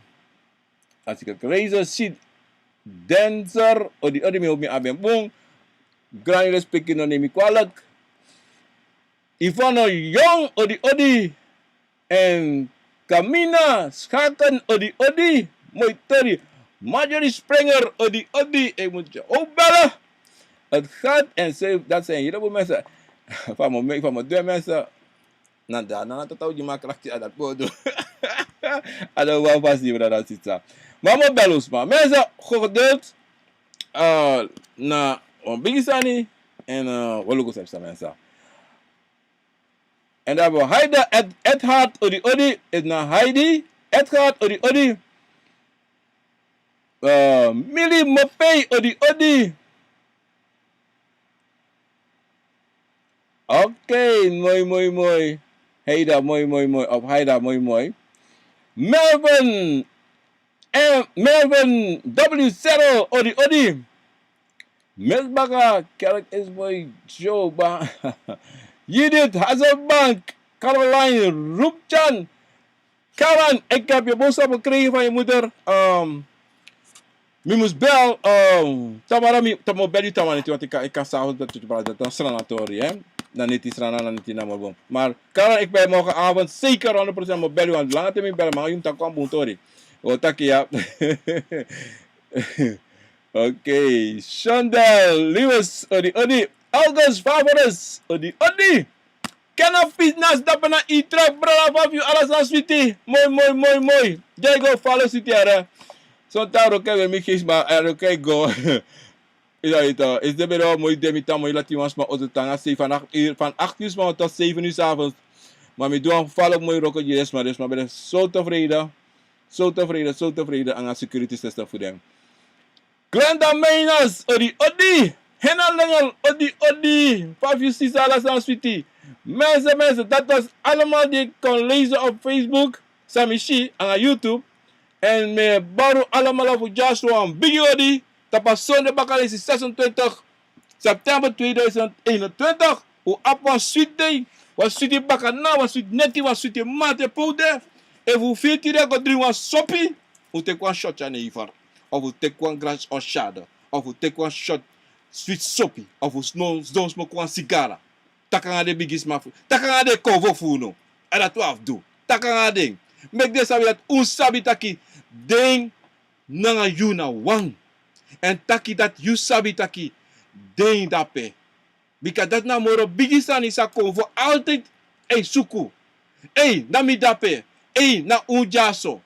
artikel razor sheet dancer, odi, odi, mi hopi mi abi en bun. Grani, respeki, no nemi kwalik. Ivano Young, odi, odi. En Kamina Schaken, odi, odi. Moi tori. Marjorie Springer, odi, odi. Ik moet je ook bellen. Het gaat en ze, dat zijn een heleboel mensen. Van mijn, van mijn twee mensen. Na da, na, na, tata, uji ma krakti a dat bodo. A da wan fasi, brada, sisa. Mama Belusma. Mensen, goed geduld. Eh, na, wan bigi sani. En, eh, we luku sepsa, mensen. En dan hebben we Haida Ed, Edhard, odi, odi. Is na Heidi. Edhard, odi, odi. Eh, Mili Mopei, odi, odi. Oké, moi, moi, moi. Haida, moi, moi, moi. Of Haida, moi, moi. Melvin, eh, Melvin W Zero, odi, odi. Miss Baka, kerk is moi, Joba. Judith Hasselbank, Caroline Rupchan. Karen, ik heb je boodschap gekregen van je moeder. Ehm, mi mus bel, ehm, tamara mi, tamo bel yu tamara neti, want ik kan, ik kan s'avonds dat je praat, dat dan Srana tori, hè. Dan neti Srana, dan neti na Morbon. Maar Karen, ik ben morgenavond zeker honderd procent mo bel yu, want langer te mi bel, maar yu moet dan komen boen tori. O, taki, ja. Oké, Shandel, Lewis, odi, odi. August, Favorus, odi, odi. Kena fitness dapper na Utrecht, brada, fa fu yu ala sani switi. Moi, moi, moi, moi. Dya go follow switi, yara. Son tan roke we mi geest, maar, eh, roke go. Yu sabi toch, is de bere moi de mi tan moi lati wan sma oso tanga sei van acht uur, van acht uur sma tot zeven uur 's avonds. Maar mi doe wan follow moi roke di sma, dus maar ben zo tevreden. Zo tevreden, zo tevreden anga security system fu den. Glenda Meinas, odi, odi. Henna Lengel, odi, odi. Fa fu yu sisa, ala sani switi. Mensen, mensen, dat was allemaal die ik kon lezen op Facebook, san mi si, anga YouTube. En mi e bari un alamala fu dyaso wan bigi odi. Tapu a sonde baka leisi zesentwintig september tweeduizend eenentwintig. Un abi wan switi dei. Wan switi bakana, wan switi neti, wan switi mate powder. Efu un firi tide go dringi wan sopi, un teki wan shot jenever. Of un teki wan glas orshade. Of un teki wan shot switi sopi. Of un sno-, sidon smoki wan sigara. Taki anga den bigisma fu, taki anga den konfo fu unu. A dati un abi fu du. Taki anga den. Meki den sabi dati un sabi taki den nanga yu na wan. Èn taki dati yu sabi taki den de ape. Bika dati na moro bigi sani san konfo altijd e suku. Ei, na mi de ape. Ei, na un dyaso.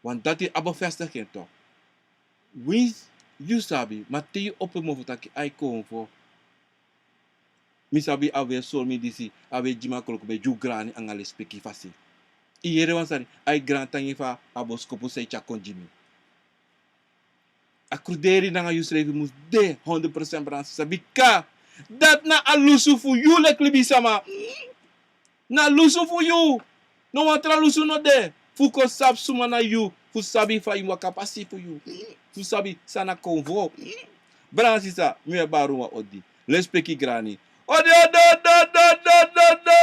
Want dati a bevestig en toch. Winsi yu sabi, ma te yu opo mofo taki ai konfo. Mi sabi a we sori mi disi, a we gi mi a koloku, ben gi un grani anga lespeki fasi. Yu yere wan sani, ai grantangi fa a boskopu san yu tyari kon gi mi. A kruderi nanga yusrefi mus de honderd procent, brada nanga sisa, bika dati na a lusu fu yu leki libisama. Na lusu fu yu. No wan tra lusu no de. Fu kon sabi suma na yu. Fu sabi fa yu waka pasi fu yu. Fu sabi san na konfo. Brada nanga sisa, mi e bari un wan odi. Lespeki grani. Odi, odi, odi.